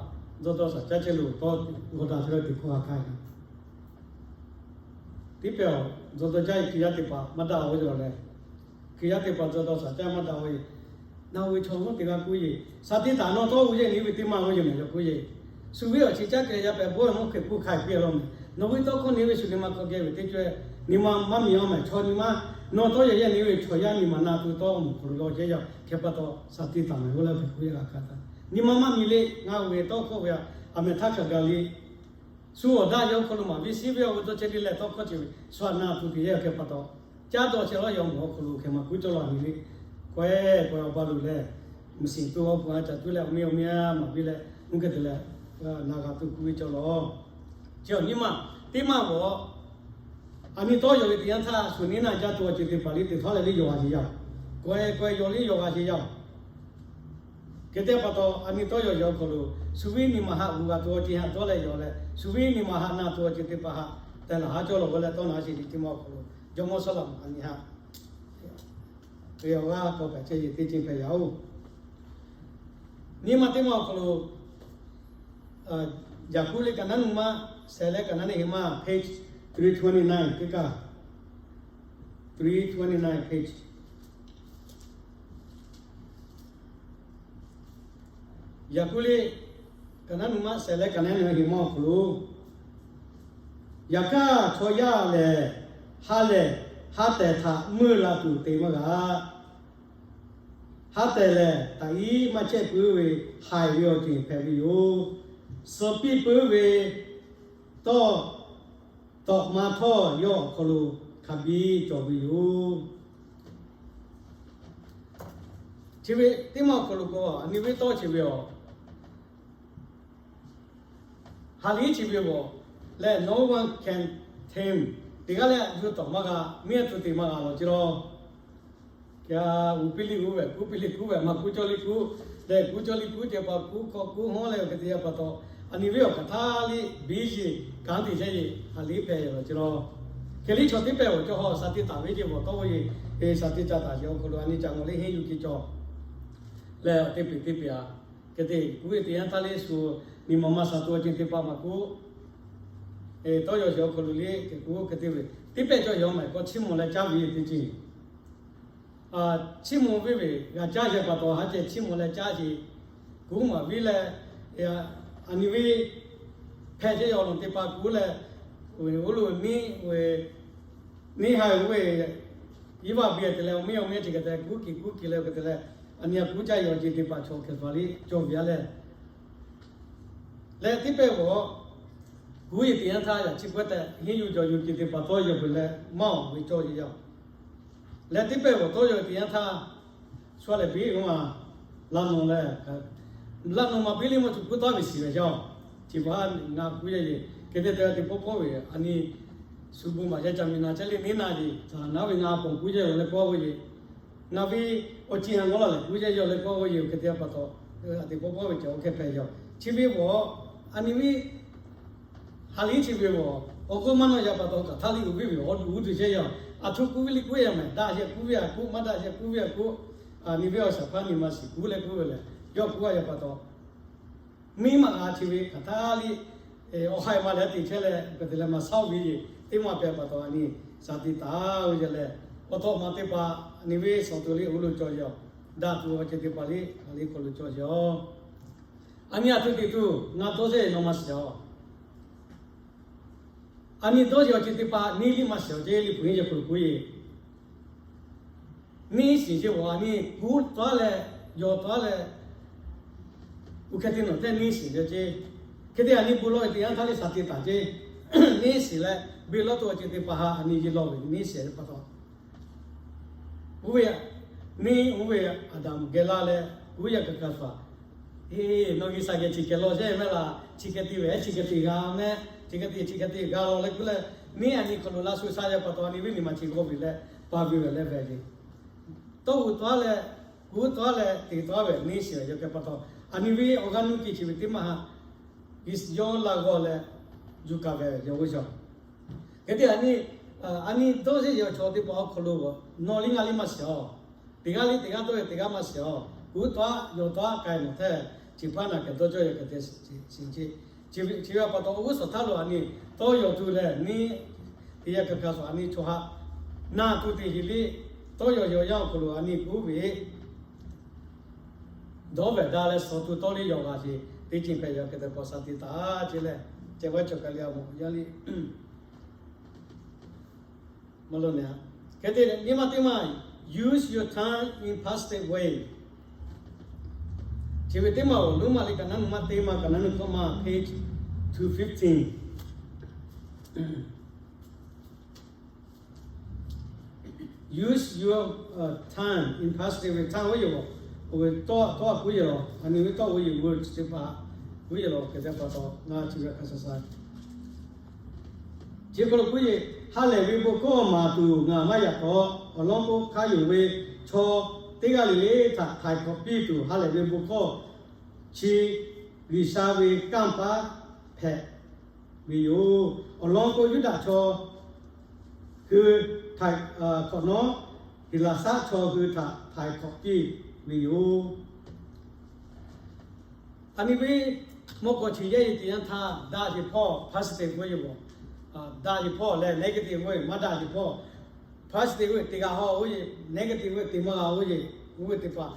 dawˇ dawˇ shaˍ caˇ chehˇ lo tawˇ g'aw daꞈ chehˇ ve teˇ hkawˇ ha k'ai Teˇ pehˍ awˬ, dawˇ dawˇ caˇ yeˬ Hkriꞈ yaˇ teˇ hpaˍ maˇ daꞈ a oˇ cawˬ leh, Hkriꞈ yaˇ teˇ hpaˍ dawˇ dawˇ shaˍ caˇ maˇ daꞈ a oˇ yeˬ. Naˬ ve chaw mawˇ teˇ g'aˇ k'oˆ yeˬ, Saˍtanˍ nawˬ tawˇ g'uˇ yehˇ nyi ve teˇ maˇ oˇ yeˬ mehˬ yaw k'oˆ yeˬ. Shu ve awˬ chi caˇ kehˬ yaˇ pehꞈ bawˆ mawˇ hk'e k'oˆ hk'a piˇ a law meh. Nawˬ ve tawˇ hkawˇ nyi ve shu nyi ma hk'aw geh ve teˇ cawehˇ nyi ma maˇ miˬ a mehˬ chaw nyi ma, nawˬ tawˇ yehˬ yehˇ nyi ve chaw yaˇ nyi ma na tuˬ tawˇ mawˬ hk'aw lo g'aw cehˇ yaˇ hk'e pa taw Saˍtanˍ nawˬ ve g'aˇ leh hpehꞈ k'oˆ yaˇ g'a hk'a taˇ. Nyi ma maˇ miˬ le, ngaˬ ve tawˇ hkawˇ ve a, a mehˬ htaˇ hk'a gaˬ le. Shu awˬ daꞈ yaw hk'aw lo maˍ viˇ shiˉ ve awˬ g'uˇ dawˇ chehˇ le leh tawˇ hkawˇ ceuˬ ve shu a na tuˬ te yaˇ hk'e pa taw, caˇ dawˇ chehˇ lawˇ yaw mawˬ awˬ hk'aw lo hk'e maˇ kuˉ cawˇ laˇ nyi le. Kawehˇ kawehˇ awˬ ba loˬ leh, mvuhˇ shiˍ tuˬ awˬ hpu a caˍ tuˬ leh awˬ miˇ awˬ miˇ a maˍ viˇ leh mvuhˇ hk'e te leh, na g'a tuˬ kuˉ ve cawˇ law. Chi awˬ nyi ma teˇ maˇ g'awˬ, a nyi tawˇ yaw ve teˇ yanˇ htaˇ shu nyi naˆ caˇ tuˬ awˬ ceuˬ teˇ hpaˍ liˇ teꞈ htaˇ leh liˇ yaw g'a sheˍ yaˇ. Kawehˇ kawehˇ yaw liˇ yaw g'a sheˍ yaˇ. Hk'e te pa taw, a nyi tawˇ yaw yaw awˬ hk'aw lo, shu viˉ nyi ma haꞈ g'uˇ g'a tuˬ awˬ ceuˬ haꞈ dawˇ leh yaw leh, shu viˉ nyi ma haꞈ na tuˬ awˬ ceuˬ teˇ hpaˍ haꞈ tehꞈ laˬ haˉ cawˇ law g'a leh tawˇ na sheˍ liꞈ teˇ maˇ awˬ hk'aw lo, jawˇmawˇ Sawˉlaꞈmonˍ a nyi haꞈ ve awˬ g'aˇ k'awꞈ kaꞈ chehˇ yeˬ teˇ ceuˬ hpehꞈ yaˇ oˬ. Nyi ma teˇ maˇ awˬ hk'aw lo, Yaˍkoˆ liꞈ kaꞈ naˉ nu maˇ shehˍ leh kaꞈ naˉ neˇ heˍ maˇ page three twenty nine teˇ kaˇ, three twenty nine page. Yaˍkoˆ liꞈ kaꞈ naˉ nu maˇ shehˍ leh kaꞈ naˉ neˇ heˍ maˇ awˬ hk'aw lo, yaꞈ hk'aˇ chaw yaˇ lehˬ, ha lehˬ ha tehˬ htaꞈ meuˇ la tuˬ te maˇ g'a. Ha tehˬ lehˬ, taꞈ iˉ maˇ chehˇ puiˉ ve haiˬ ve awˬ ceuˬ hpehꞈ ve yoˬ. Suh piˇ puiˉ ve tawˇ tawꞈ ma htawˇ yawˇ awˬ hk'aw lo hk'a biˇ cawˬ ve yoˬ. Chi ve teˇ maˇ awˬ hk'aw lo k'o, a nyi ve tawˇ chi ve awˬ ha liˇ chi ve awˬ lehˬ, no one can tame, teˇ g'aˇ leh yuˬ tawꞈ maˇ g'a, miˇ a tuˬ te maˇ g'a law ceˇ law. Kaꞈ uˉ piˇ liˇ uˉ ve, kuˉ piˇ liˇ kuˉ ve, maˇ kuˉ cawˇ liˇ kuˉ, leh kuˉ cawˇ liˇ kuˉ ceh pa kuˉ hk'aw kuˉ hawˉ leh awˬ hk'e te yaˇ pa taw, a nyi ve awˬ hk'aˬ htaˇ liˇ biˇ yeˬ kanˉ te chehˇ yeˬ ha liˇ hpehꞈ law ceˇ law. Hk'e liˇ chaw teˇ pehˍ awˬ cawˇ hawˉ shaˍ tiꞈ taˍ ve ceh bawˬ tawˇ ve yeˬ, shaˍ tiꞈ ca taˍ yeˬ awˬ hk'aw lo a nyi ca ngawˬ liˇ henˇ yuˬ ki cawˬ leh, teˇ peꞈ teˇ peꞈ a Hk'e te kuˇ ve teˇ yanˇ htaˇ liˇ shu, nyi ma maˇ sha tuˬ awˬ ceuˬ teˇ hpaˍ maˇ k'oˆ, tawˇ yaw shehˍ awˬ hk'aw lo liˇ hk'e k'oˆ hk'e te ve, teˇ pehˇ cawˇ yaw maˇ heˆ k'o chiˇ mvuh leh caˇ ve teˇ ceuˬ. Chiˇ mvuh ve ve g'a caˇ sheˍ pa taw, ha ceh chiˇ mvuh leh caˇ sheˍ. Kuˇ maˍ viˉ leh, aˬ nyi ve hpehꞈ chehˇ ve awˬ lawn teˇ hpaˍ kuˇ leh, oˇ lo neˇ ve, neˇ haiˬ oˇ ve, iˉ vaˇ biˇ te leh awˬ miˇ awˬ mehˇ chi hk'e te kuˇ kiˬ kuˇ kiˬ leh hk'e te leh, aˬ nyi a kuˇ caˇ yaw ceuˬ teˇ hpaˍ chaw hk'e hpaˍ liˇ cawˬ ve a leh, leh teˇ pehˇ g'awˬ kuˇ ve teˇ yanˇ htaˇ yaꞈ chi pawehˇ tehꞈ henˇ yuˬ cawˬ yuˬ ceuˬ teˇ hpaˍ tawˇ yaw peuˬ leh maˇ awˬ ve cawˇ yaw. Leh teˇ pehˇ g'awˬ tawˇ yaw teˇ yanˇ htaˇ, shu lehˬ biˇ g'aˇ ma laˇ nawˬ leh, laˇ nawˬ maˇ biˇ liˇ maˇ tuˬ kuˇ tawˇ ve shiˍ ve yaˇ. Chi hpaˍ ngaˬ kuˇ yaˇ yeˬ hk'e te te teˇ pawˆ pawˆ ve aˬ nyi shu bon maˍ yaˇ ca miˬ na chehˇ le neˇ na yeˬ htaꞈ naˉ ve ngaˬ pawˬ kuˇ yaˇ yaw leh kawˇ ve yeˬ. Ngaˬ ve awˬ ceuˬ ha g'awˇ la leh kuˇ yaˇ yaw leh kawˇ ve yeˬ hk'e te pa taw, teˇ pawˆ pawˆ ve cawˬ oˇ hk'e hpehꞈ yaw. Chi ve g'awˬ aˬ nyi ve ha liˇ chi ve g'awˬ awˬ k'oˆ maˇ nawˇ yaˇ pa taw kaꞈ htaˇ liˇ uˍ viˉ ve awˬ duˬ uˉ tuˬ chehˇ yaˇ. Aˬ htoꞈ kuˇ ve liˇ kuˇ yaˇ mehˍ, daꞈ sheh kuˇ ve aˬ k'oˆ, maˇ daꞈ sheh kuˇ ve aˬ k'oˆ, aˬ nyi ve awˬ shaˍ hpaˇ nyi ma shiˍ kuˇ leh kuˇ ve leh, yawˇ kuˇ a yaˇ pa taw, miˇ ma g'a chi ve hk'aˬ htaˇ liˇ awˬ ha e ma leh teꞈ chehˇ leh, hk'e te leh maˇ shaˉ ve yeˬ teˇ maˇ hpehꞈ pa taw aˬ nyi shaˍ tiꞈ taˍ ve yaˇ leh, awˬ tawꞈ ma teˇ hpaˍ aˬ nyi ve shawˍ tuˬ liˇ oˇ lo cawˬ yaw. Daꞈ tuˬ awˬ ceuˬ teˇ hpaˍ liˇ a liˇ hk'aw lo cawˬ yaw. Aˬ nyi aˬ htoꞈ teꞈ tuˬ ngaˬ dawˇ shehˍ nawˬ maˇ shiˍ awˬ. Aˬ nyi dawˇ shehˍ awˬ ceuˬ teˇ hpaˍ neˇ liˇ maˇ shiˍ awˬ ceuˬ liˇ puˬ henˇ yaˇ hk'aw lo k'oˆ yeˬ. Neˇ shiˍ sheˍ g'awˬ aˬ nyi kuˇ taˉ leh, yaw taˉ leh, oˇ hk'e te nawˬ tehˇ neˇ shiˍ ve ceˇ. Hk'e te aˬ nyi bon lawˬ ve teˇ yanˇ htaˇ liˇ shaˍ tiꞈ taˍ ceˇ. Neˇ shiˍ leh beˬ lawˇ tuˬ awˬ ceuˬ teˇ hpaˍ ha aˬ nyi yeˬ lawˬ ve neˇ shiˍ ve pa taw, oˇ ve neˇ oˇ ve Aˍdanˍ geh laˇ leh, kuˇ yaˇ kaꞈ kaꞈ hpaˍ Eˬ, nawˬ G'uiˬsha geh chi hk'e law yehˇ mehˆ laˬ, chi hk'e te ve, chi hk'e te g'a mehˆ, chi hk'e te, chi hk'e te g'a law leh kuˇ leh, neˇ aˬ nyi hk'aw lo laˇ shu sha yaˇ pa taw, aˬ nyi viˉ nyi ma chi g'awˇ ve leh, pa ve ve leh ve le. Tawˇ g'uˇ taˉ leh, kuˇ taˉ leh, te taˉ ve neˇ shiˍ ve yaw hk'e pa taw, aˬ nyi ve awˬ g'aˇ nuˇ te chi ve teˇ maˇ ha, G'uiˬsha yawˇ laˇ g'awˇ leh, yuˬ kaˍ ve yaw g'uˇ shaw. Hk'e te aˬ nyi, aˬ nyi dawˇ shehˍ yaw chaw teˇ hpaˍ awˬ hk'aw lo, nawˬ liˇ ngaˬ liˇ maˇ shiˍ awˬ. Teˇ g'aˇ liˇ teˇ g'aˇ dawˇ ve teˇ g'aˇ maˇ shiˍ awˬ. Kuˇ taˉ yaw taˉ k'ai nawˬ tehˇ, chi hpaˇ naˬ kehˬ dawˇ cawˇ yaw kehˬ te shiˍ ceˇ. Chi ve pa taw, oˇ g'uˇ suhˍ htaˇ lo aˬ nyi tawˇ yaw tuˬ leh neˇ teˇ yaˇ kaꞈ kaꞈ suhˍ aˬ nyi chaw ha naˬ tuˬ teꞈ heˍ liˇ tawˇ yaw yaw yaˇ awˬ hk'aw lo aˬ nyi kuˇ ve dawˇ ve daꞈ leh shawˍ tuˬ tawˇ liˇ yaw g'a sheˍ teˇ ceuˬ hpehꞈ yaw hk'e te paw shaˍ tiꞈ taˍ ceˇ leh, ceh vaˇ cawˬ kaꞈ le a mawˬ yaˇ liˇ. Maˇ lo ne a. Hk'e te nyi ma teˇ maˇ, use your time in positive way. Chi ve teˇ maˇ awˬ loˉ maˇ liˇ kaꞈ naˉ nu maˇ teˇ maˇ kaꞈ naˉ nu hkawˇ maˇ page two fifteen. Use your time in positive way. Htaˇ oˇ yeˬ lawˬ, oˇ ve tawˇ tawˇ kuˇ yeˬ lawˬ, aˬ nyi ve tawˇ oˇ yeˬ words teˇ hpaˍ kuˇ yeˬ lawˬ hk'e te pa taw ngaˬ chi ve hk'a sha sha Chi hk'aw lo k'oˆ yeˬ, ha lehˬ ve bon hkawˇ maˍ tuˬ ngaˬ maˇ yaꞈ k'aw, awˬ lawn k'o hk'a yonˍ ve chaw teˇ g'aˇ le le htaꞈ htaiˍ hk'awꞈ piˇ tuˬ ha lehˬ ve bon hkawˇ chi G'uiˬsha ve kanˇ paˉ hpehꞈ ve yoˬ. Awˬ lawn k'o Yuˇdaꞈ chaw hui htaiˍ hk'awꞈ nawˉ, Heˍlaˍsaˆ chaw hui htaꞈ htaiˍ hk'awꞈ piˇ ve yoˬ. Aˬ nyi ve mawˇ k'awꞈ chi yehˇ ve teˇ yanˇ htaˇ daꞈ sheˍ hpawˇ positive k'oˆ yeˬ g'awˬ, daꞈ sheˍ hpawˇ leh negative k'oˆ yeˬ maˇ daꞈ sheˍ hpawˇ, positive k'oˆ ve teˇ g'aˇ hawˇ oˇ yeˬ, negative k'oˆ ve teˇ maˇ g'a oˇ yeˬ, oˇ ve teˇ hpaˍ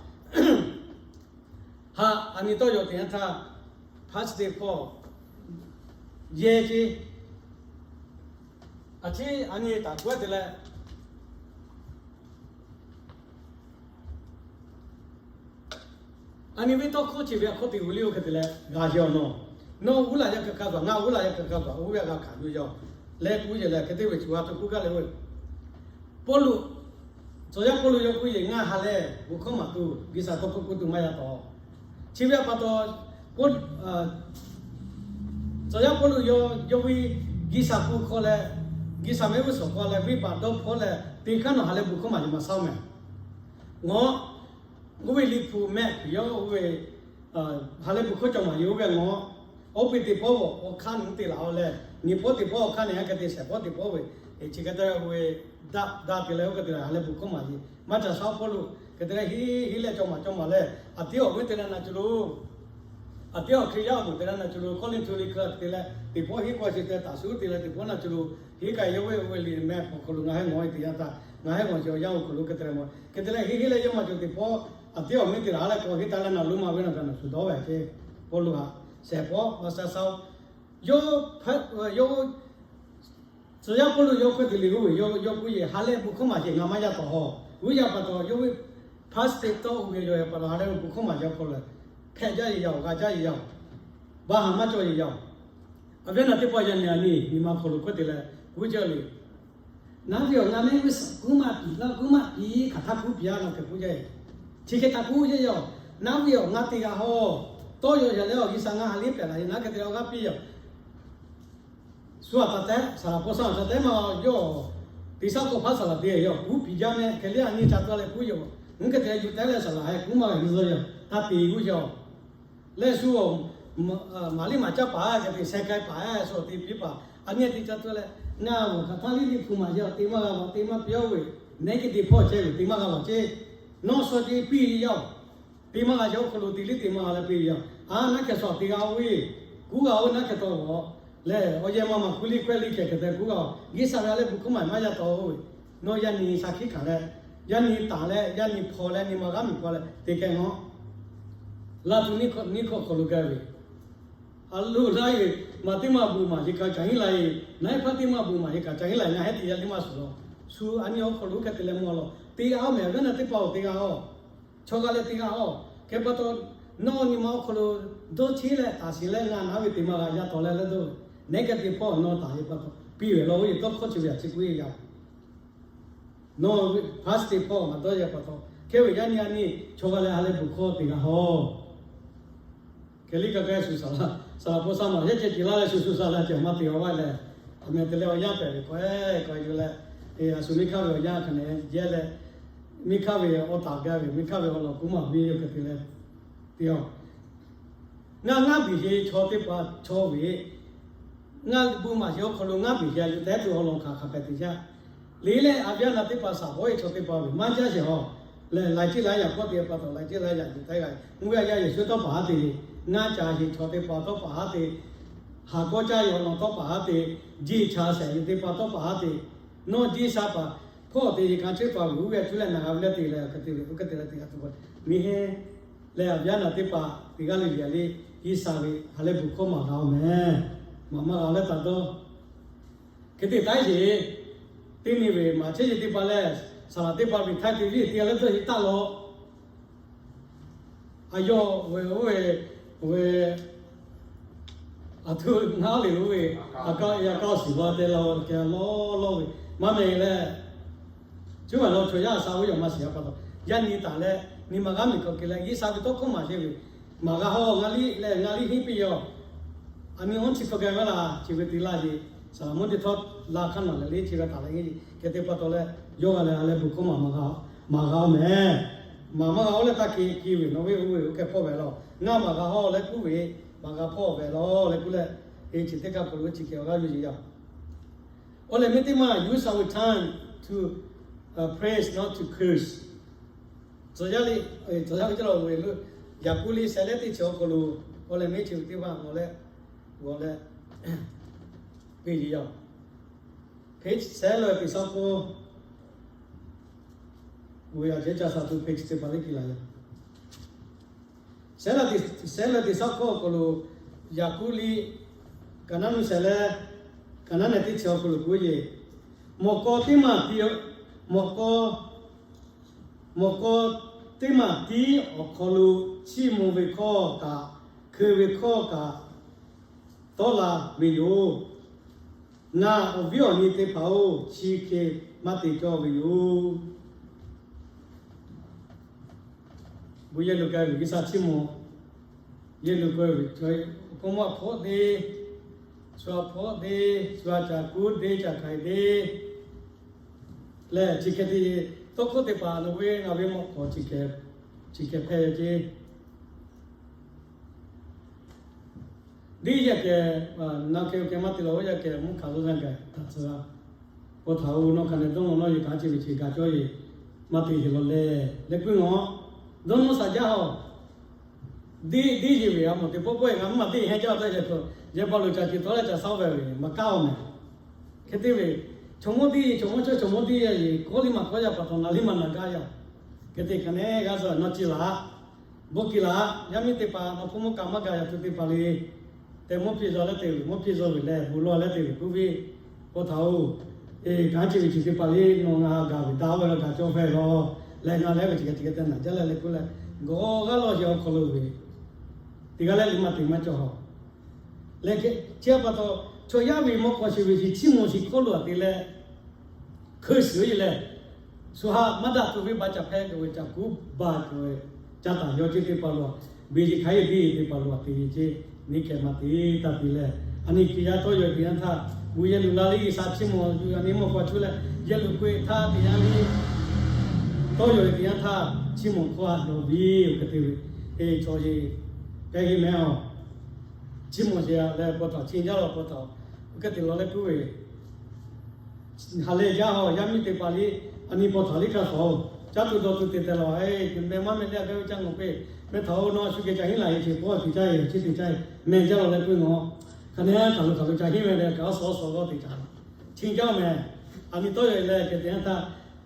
ha aˬ nyi tawˇ yaw teˇ yanˇ htaˇ positive hpawˇ yehˇ ceˇ. Aˬ ciˉ aˬ nyi taˍ k'oˆ te leh, aˬ nyi ve tawˇ hkawˇ chi ve a hkawˇ te g'u liˇ oˇ hk'e te leh g'a yaw nawˬ, nawˬ g'uˇ laˬ yaˇ kaꞈ kaꞈ gaˬ, ngaˬ g'uˇ laˬ yaˇ kaꞈ kaꞈ gaˬ, oˇ ve a g'a hkanˍ yuˬ yaw leh k'oˆ yeˬ leh hk'e te ve chi g'a htoꞈ k'oˆ gaˇ leh oˇ ve Pawˇluꞈ, tcuh yaˇ Pawˇluꞈ yawˇ k'oˆ yeˬ, ngaˬ ha lehˬ bon hkawˇ maˍ tuˬ G'uiˬsha tawˇ hkawˇ k'oˆ tuˬ maˇ yaꞈ taw. Chi ve a pa taw, tcuh yaˇ Pawˇluꞈ yawˇ ve G'uiˬsha hpu hk'aw leh, G'uiˬsha mehˆ g'uˇ suhˍ hk'aw leh venˇbaˆ dawˇ hpawˇ leh teˇ hkanˉ nawˬ ha lehˬ bon hkawˇ maˍ yeˬ maˍ shaˉ oˬ mehˍ. Ngaˬ oˇ ve liꞈ hpu mehˆ hpehꞈ yaw oˇ ve ha lehˬ bon hkawˇ cawˬ maˍ yeˬ oˇ ve ngaˬ oˇ peˬ teˇ pawˆ awˬ hk'aˇ nyi te laˬ a leh, nyi pawˆ teˇ pawˆ awˬ hk'aˇ nyi a hk'e te shehˍ pawˆ teˇ pawˆ ve, chi hk'e te ve daꞈ daꞈ te leh oˇ hk'e te leh ha lehˬ bon hkawˇ maˍ yeˬ maˇ ca shaˉ Pawˇluꞈ hk'e te leh heˆ heˆ leh cawˬ maˍ cawˬ maˍ leh, aˬ tiˉ awˬ viˉ te leh na cuˬ loˬ. A tiˉ awˬ Hkriꞈ yaˇ awˬ moˍ te leh na cu lo, Kawˇrenˍhtuˆ liꞈ hk'aˇ te leh teˇ pawˆ henˇ k'o chi te taˍ suˉ te leh teˇ pawˆ na cu lo, henˇ k'ai yawˇ ve oˇ ve liꞈ meh hk'aw lo ngaˬ hui ngawˬ e teꞈ yanˇ htaˇ, ngaˬ hui ngawˬ chi awˬ yanˇ awˬ hk'aw lo hk'e te leh mawˬ hk'e te leh henˇ henˇ leh yawˇ maˇ cawˬ teˇ pawˆ, a tiˉ awˬ miˇ te laˬ leh k'awꞈ henˇ taˍ leh na lo maˇ ve na gaˬ na shuˍ dawˇ ve ce. Pawˇluꞈ htaꞈ shehˍ pawˆ maˇ sha sha-o. Yawˇ hpehꞈ, yawˇ tcuh yaˇ Pawˇluꞈ yawˇ hk'e te leh oˇ ve yawˇ k'oˆ yeˬ, ha lehˬ bon hkawˇ maˍ sheˍ, ngaˬ maˇ yaˇ tawˍ haw. G'uiˬ yaˇ pa taw yawˇ ve pastor oˇ ve yawˇ pa taw ha lehˬ bon hkawˇ maˍ sheˍ awˬ hk'aw lo hpehꞈ jaˇ yeˬ yaˇ-oˬ, g'a jaˇ yeˬ yaˇ-oˬ, baˬ haˍ maˇ cawˬ yeˬ yaˇ-oˬ. A viˉ na teˇ pawˆ yaˇ nyi a nyi nyi ma hk'aw lo hk'e te leh kuˇ jaˇ le. Naˉ ve awˬ ngaˬ mehˆ g'uˇ suhˍ kuˉ maˇ piˍ laˇ, kuˉ maˇ piˍ hk'aˬ htaˇ kuˉ piˍ yaˇ nawˬ hk'e k'oˆ jaˇ. Chi hk'e htaꞈ k'oˆ jaˇ yaˇ-oˬ. Naˉ ve awˬ ngaˬ teˇ g'aˇ haw, tawˇ yaw yaꞈ leh awˬ G'uiˬ sha ngaˬ ha lehˬ pehˬ laˬ yeˬ naˉ hk'e te leh awˬ g'aˇ piˇ yaˇ. Shu aꞈ taˍ tehˉ saˍ laˍ hpu saˍ laˍ ca tehˉ maˇ yawˇ, teˇ shaˉ k'awˇ hpaˇ saˍ laˍ te yaˇ kuˉ piˍ jaˇ mehˆ hk'e le a nyi ca taˇ leh kuˉ yaˇ. Mvuhˇ hk'e te leh yuˬ tehˉ leh saˍ laˍ heh kuˉ maˇ g'a nyi zaˇ yaˇ htaˇ te g'uˇ yaˇ-oˬ. Lehˬ shu maˍ liˇ maˍ caˇ paˍ hk'e te sheh k'ai paˍ shu awˬ te piˇ paˍ a nyi te ca taˇ leh, ngaˬ awˬ hk'aˬ htaˇ liˇ liˇ hpu maˍ yaˇ te maˇ g'a maˬ te maˇ piˇ-oˆ ve, negative hpawˇ chehˇ ve te maˇ g'a maˬ ceˇ. Nawˬ shu ce piˇ yaˇ-oˬ. Te maˇ g'a yaˇ awˬ hk'aw lo te liˇ te maˇ g'a leh piˇ yaˇ. A naˉ hkeh shu te g'a-oˬ ve, kuˉ g'a-oˬ naˉ hkeh taw g'awˬ leh awˬ yehˬ maˇ maˇ kuˇ liˇ hkawehˇ liˇ hkeh hkeh te kuˉ g'a-oˬ. G'uiˬ sha ve a leh bon hkawˇ maˍ maˇ yaˇ taw-oˬ ve, nawˬ yaˇ nyi shaˍ hkiˆ hkanˍ leh, yaˇ nyi taˍ leh, yaˇ nyi hpaw leh, nyi ma g'aˇ miˬ hpaw leh te keh ngaˬ laˇ tuˬ nyiˇ hkawˇ hk'aw lo gaˇ ve, a loˬ laˇ ve, maˬ teˇ maˇ bon maˍ yeˬ kaꞈ ca henˉ la e, naˉ hpaˇ teˇ maˇ bon maˍ yeˬ kaꞈ ca henˉ la e, ngaˬ hehˉ te yaˇ liˇ maˇ shuˍ law. Shu a nyi awˬ hk'aw lo hk'e te leh mawˬ law. Te g'a-oˬ mehˬ, a viˉ na teˇ hpaˍ-oˬ, te g'a-oˬ. Chaw g'a leh te g'a-oˬ. Hk'e pa taw, nawˬ nyi ma awˬ hk'aw lo dawˇ cheˇ leh taˍ shiˍ leh ngaˬ naˉ ve te maˇ g'a yaˇ taw leh leh dawˇ ve, negative hpawˇ nawˬ taˍ ve pa taw piˇ ve law ve, tawˇ hkawˇ chi ve yaꞈ chi k'oˆ e yaˇ. Nawˬ ve positive hpawˇ maˇ dawˇ yaˇ pa taw, hk'e ve yaˇ nyi a nyi chaw g'a leh ha lehˬ bon hkawˇ te g'a haw. Hk'e liˇ kaꞈ kaꞈ shu saˍ laˍ, saˍ laˍ hpu saˍ maˍ yehˉ ceh ce laˇ leh shu shu saˍ laˍ ceh maˇ te awˬ g'aˇ leh, a meh te leh awˬ yanˇ pehꞈ ve k'o, k'ai yuˬ leh, a shu miˇ hk'aˇ ve awˬ yanˇ hk'aˬ ne yehˇ leh, miˇ hk'aˇ ve awˬ taˍ gaˇ ve miˇ hk'aˇ ve awˬ lawn k'oˆ maˍ ve yoˬ hk'e te leh, te-oˬ. Ngaˬ ngaˇ biˬ sheˍ chaw teˇ hpaˍ chaw ve, ngaˬ bon maˍ sheˍ awˬ hk'aw lo ngaˇ biˬ sheˍ a yuˬ tehˉ tuˬ awˬ lawn hk'aˬ hk'aˬ hpehꞈ te jaˇ. Liꞈ lehˬ, a viˉ na teˇ hpaˍ saˍ hawˉ e chaw teˇ hpaˍ ve maˇ jaˇ sheˍ haw. Lehˬ, laiˬ ceˇ laiˬ yaꞈ k'awˇ te pa taw, laiˬ ceˇ laiˬ yaꞈ yuˬ tehˉ g'a. Mvuhˇ g'a yaˇ yehˬ shu tawˇ paˍ haˉ te ve, ngaˇ ca sheˍ chaw teˇ hpaˍ tawˇ paˍ haˉ te, haˍ kawˇ caˇ yehˬ awˬ lawn tawˇ paˍ haˉ te, jeˇ cha shehˍ ve teˇ hpaˍ tawˇ paˍ haˉ te, nawˬ jeˇ sha paˍ hpawˇ te yeˬ hkanˍ chehˇ paˍ ve uˉ ve a cuˇ leh naˬ g'a ve leh te leh hk'e te ve, oˇ hk'e te leh te g'a tuˬ ve, miˬ heˆ. Lehˬ, a viˉ na teˇ hpaˍ teˇ g'aˇ le le le, G'uiˬ sha ve ha lehˬ bon hkawˇ maˍ g'a-oˬ mehˍ. Maˍ maˇ g'a leh taˍ dawˇ. Hk'e te taˉ sheˍ, teˇ nyi ve maˍ chehˇ sheˍ teˇ hpaˍ lehˬ, saˍ laˍ teˇ hpaˍ ve htaiˇ te viˇ te g'a leh dawˇ sheˍ taˇ law. A yawˇ ve oˇ ve, oˇ ve, a htoꞈ ngaˇ le oˇ ve, a kaˇ yaˇ kaˇ shiˍ la te la keh lawˇ lawˇ ve, maˇ meh leh, cuˇ maˬ law chaw yaˇ a sha oˇ yaꞈ maˇ shiˍ a pa taw, yaˇ nyi taˍ leh, nyi ma g'aˇ miˬ k'awꞈ kehˬ leh G'uiˬ sha ve tawˇ hkawˇ maˍ sheˍ ve, maˍ g'a hawˇ ngaˇ liˇ leh ngaˇ liˇ henˇ piˇ yaw. A nyi awˇ chi hkawˇ geh maˇ la, chi ve te laˇ sheˍ. Saˍ laˍ mvuhˇ teˇ htawˇ la hk'aˇ naˬ leh le chi g'a taˍ leh, hk'e te pa taw leh, yawˇ g'a leh a leh bon hkawˇ maˍ maˇ g'a, maˍ g'a-oˬ mehˍ. Maˍ maˇ g'a-oˬ leh taˇ ke ke ve nawˬ ve oˇ ve oˇ hkeh hpawˇ ve law. Ngaˇ maˍ g'a hawˇ leh kuˇ ve, maˍ g'a hpawˇ ve law leh kuˇ leh, e chi teˇ kaˇ hk'aw lo chi kehˬ awˬ g'aˇ yuˬ yeˬ yaˇ. Awˬ lehˬ, mehˆ teˇ maˇ use our time to praise, not to curse. Tcuh yaˇ le, tcuh yaˇ ve cawˇ la ve lo, Yaˍkoˆ liꞈ shehˍ leh teˇ chi awˬ hk'aw lo, awˬ lehˬ mehˆ chi ve teˇ maˇ g'aw leh, g'aw leh, peˇ yeˬ yaˇ. Page shehˍ leh teˇ shaˉ hkawˇ, g'uiˬ yaꞈ ceh ca shaˍ tuˬ page teˇ hpaˍ le ke laˬ yaˇ. Shehˍ leh teˇ, shehˍ leh teˇ shaˉ hkawˇ awˬ hk'aw lo, Yaˍkoˆ liꞈ, kaˍ naˉ nuˇ shehˍ leh, kaˍ naˉ nehˬ teˇ chi awˬ hk'aw lo k'oˆ yeˬ. Mawꞈ k'aw teˇ maˬ tiˉ, mawꞈ k'aw, mawꞈ k'aw teˇ maˬ tiˉ awˬ hk'aw lo chiˇ mvuh ve hkawˇ kaꞈ, hkui ve hkawˇ kaꞈ, tawˆ la ve yoˬ. Ngaˬ awˬ viˉ awˬ nyi teˇ hpaˍ-oˬ, chi hk'e maˇ te cawˇ ve yoˬ. Bon yehˬ lo k'ai ve G'uiˬ sha chiˇ mvuh, yehˬ lo k'ai ve, awˬ hkawˇ mawˇ a hpawˇ deˇ, shu a hpawˇ deˇ, shu a caꞈ kuˉ deˇ, caꞈ hkaiˍ deˇ lehˬ, chi hk'e te tawˇ hkawˇ teˇ hpaˍ nawˬ ve ngaˬ ve mawꞈ k'aw chi hk'e hpehꞈ ve ceˇ. Deˇ yaˇ kehˬ, na kehˬ oˇ kehˬ maˇ te la oˇ yaˇ kehˬ mvuhˇ hkanˍ lo g'a gaˬ htaꞈ tcuh g'a. Paw htaꞈ-oˬ, nawˬ hk'aˬ nehˬ dawˇ nawˬ nawˇ yeˬ kaꞈ ce ve ce gaˬ cawˇ yeˬ maˇ te sheˍ law lehˬ, leh puiˉ ngawˬ dawˇ nawˇ shaˍ jaˇ hawˬ. Diˇ, diˇ yeˬ ve a mawˬ teˇ pawˆ pawˆ e ngaˬ mvuhˇ maˬ teˇ heh jaˇ taˇ yaꞈ tuˬ, yehˬ ba loˬ caˬ ceˬ tawˆ leh caˬ saˉ ve maˍ kaˇ-oˬ mehˬ. Hk'e te ve, chaw mawˇ diˇ yeˬ, chaw mawˇ chawˇ, chaw mawˇ diˇ yeˬ kawˆ liˇ maˬ kawˆ yaˇ pa taw naˬ liˇ maˬ naˬ gaˇ yaˇ. Hk'e te hk'aˬ nehˉ g'a zuhꞈ nawˇ ci laꞈ, bawˇ kiˇ laꞈ, yaˇ miˇ teˇ hpaˍ nawˬ hpawˇ mawˇ kaꞈ maˇ gaˬ yaꞈ tuˬ teˇ hpaˍ le. Tehꞈ mawˇ piˇ zaw leh te ve, mawˇ piˇ zaw ve leh bon lawˬ leh te ve kuˇ ve, paw htaꞈ-oˬ, kanˉ chi ve chi teˇ hpaˍ le nawˬ ngaˬ gaˬ ve daꞈ ve la gaˬ cawˇ hpehꞈ law. Leh ngaˬ lehˉ ve chi hk'e chi hk'e te naˬ jaˇ leh leh kuˇ leh, gawˬ g'aˇ lawˇ sheˍ awˬ hk'aw lo ve teˇ g'aˇ lehˉ liˇ maˬ te maˇ cawˬ haw. Leh chi pa taw, chaw yaˇ ve mawˇ hk'aw sheˍ ve chi chiˇ mawˬ shiˍ hkawˇ lo aꞈ te leh, hkeu shiˍ ve lehˬ, shu ha maˇ daꞈ tuˬ ve ba caꞈ hpehˇ kuˬ ve caꞈ kuˉ ba kuˬ ve, ca taˍ yaw ceˇ teˇ hpaˍ lo, beˬ yeˬ hk'aˬ yeˬ diˇ teˇ hpaˍ lo aꞈ te ve ceˇ, neˇ hkeh maˇ te taˇ te leh, a nyi Hkriꞈ yaˇ tawˇ yaw e teˇ yanˇ htaˇ, bon yehˬ luˬ la liˇ G'uiˬsha chiˇ mawˬ yuˬ a nyi mawˇ hk'aw cuˇ leh, yehˬ luˬ k'oꞈ e htaˇ teˇ yanˇ liˇ, tawˇ yaw e teˇ yanˇ htaˇ chiˇ mawˬ hkawˇ a yaw viˇ oˬ hk'e te ve, e chaw yeˬ pehˇ heˆ mehˉ a. Chiˇ mawˬ sheˍ a leh paw htaꞈ chi jaˇ law paw htaꞈ, oˇ hk'e te law leh kuˇ ve, ha lehˬ jaˇ haw yaˇ miˇ teˇ hpaˍ liˇ, a nyi paw htaꞈ liˇ hk'a htaꞈ-oˬ, caˇ tuˬ dawˬ tuˬ te tehꞈ law, meh maˇ meh leh a gaˇ ve caˇ ngawˬ k'o, meh htaꞈ-oˬ nawˬ a shu geh ca henˉ laˬ yeˬ ceˬ k'oˆ a tiꞈ caˇ yeˬ, chi teˇ caˇ yeˬ meh jaˇ law leh k'oˆ ve ngaˬ, hk'aˬ nehˉ htaꞈ lo htaꞈ lo ca henˉ ve leh kaꞈ a suhˍ suhˍ g'awˇ teꞈ caˇ, chi jaˇ meh. A nyi tawˇ yaw e leh kehˬ teˇ yanˇ htaˇ,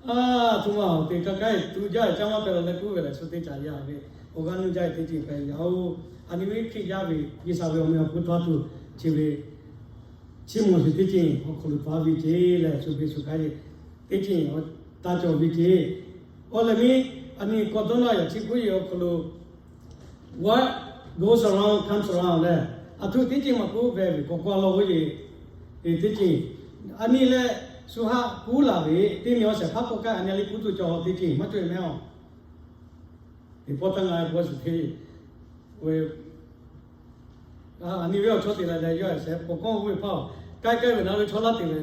a htoꞈ ma awˬ teꞈ ka k'ai tuˬ jaˇ caˇ maˇ pehꞈ law leh k'oˆ ve lehˬ, shu teˇ caˇ yaˇ ve awˬ g'aˇ nuˇ jaˇ e teˇ ceuˬ hpehꞈ yaˇ-oˬ. A nyi ve Hkriꞈ yaˇ ve G'uiˬsha ve awˬ meh awˬ hpu tawˇ tuˬ chi ve chiˇ mawˬ sheˍ teˇ ceuˬ awˬ hk'aw lo taˍ ve ceˇ leh shu ve shu k'ai teˇ ceuˬ taˇ cawˬ ve ceˇ. Awˬ lehˬ miˇ a nyi k'awꞈ dawˇ naˇ yaꞈ chi k'oˆ yeˬ awˬ hk'aw lo, what goes around comes around leh, aˬ htoꞈ teˇ ceuˬ maˇ k'oˆ ve ve k'awꞈ k'awꞈ law ve yeˬ, teˇ ceuˬ, a nyi leh shu haˆ kuˉ laˬ ve teˇ nyi awˬ shehˍ hpaˇ k'awꞈ k'ai a nyi a liˇ kuˉ tuˬ cawˬ teˇ ceuˬ maˇ cawˬ e mehˉ a. Teˇ pawˆ htaˇ ngaˬ hui pa shuˍ hteˇ ve, a nyi ve awˬ chawˇ te leh leh yawˇ shehˍ paw kawˇ ve hpaˇ-oˬ, k'ai k'ai ve naˬ ve chaw laˇ te ve,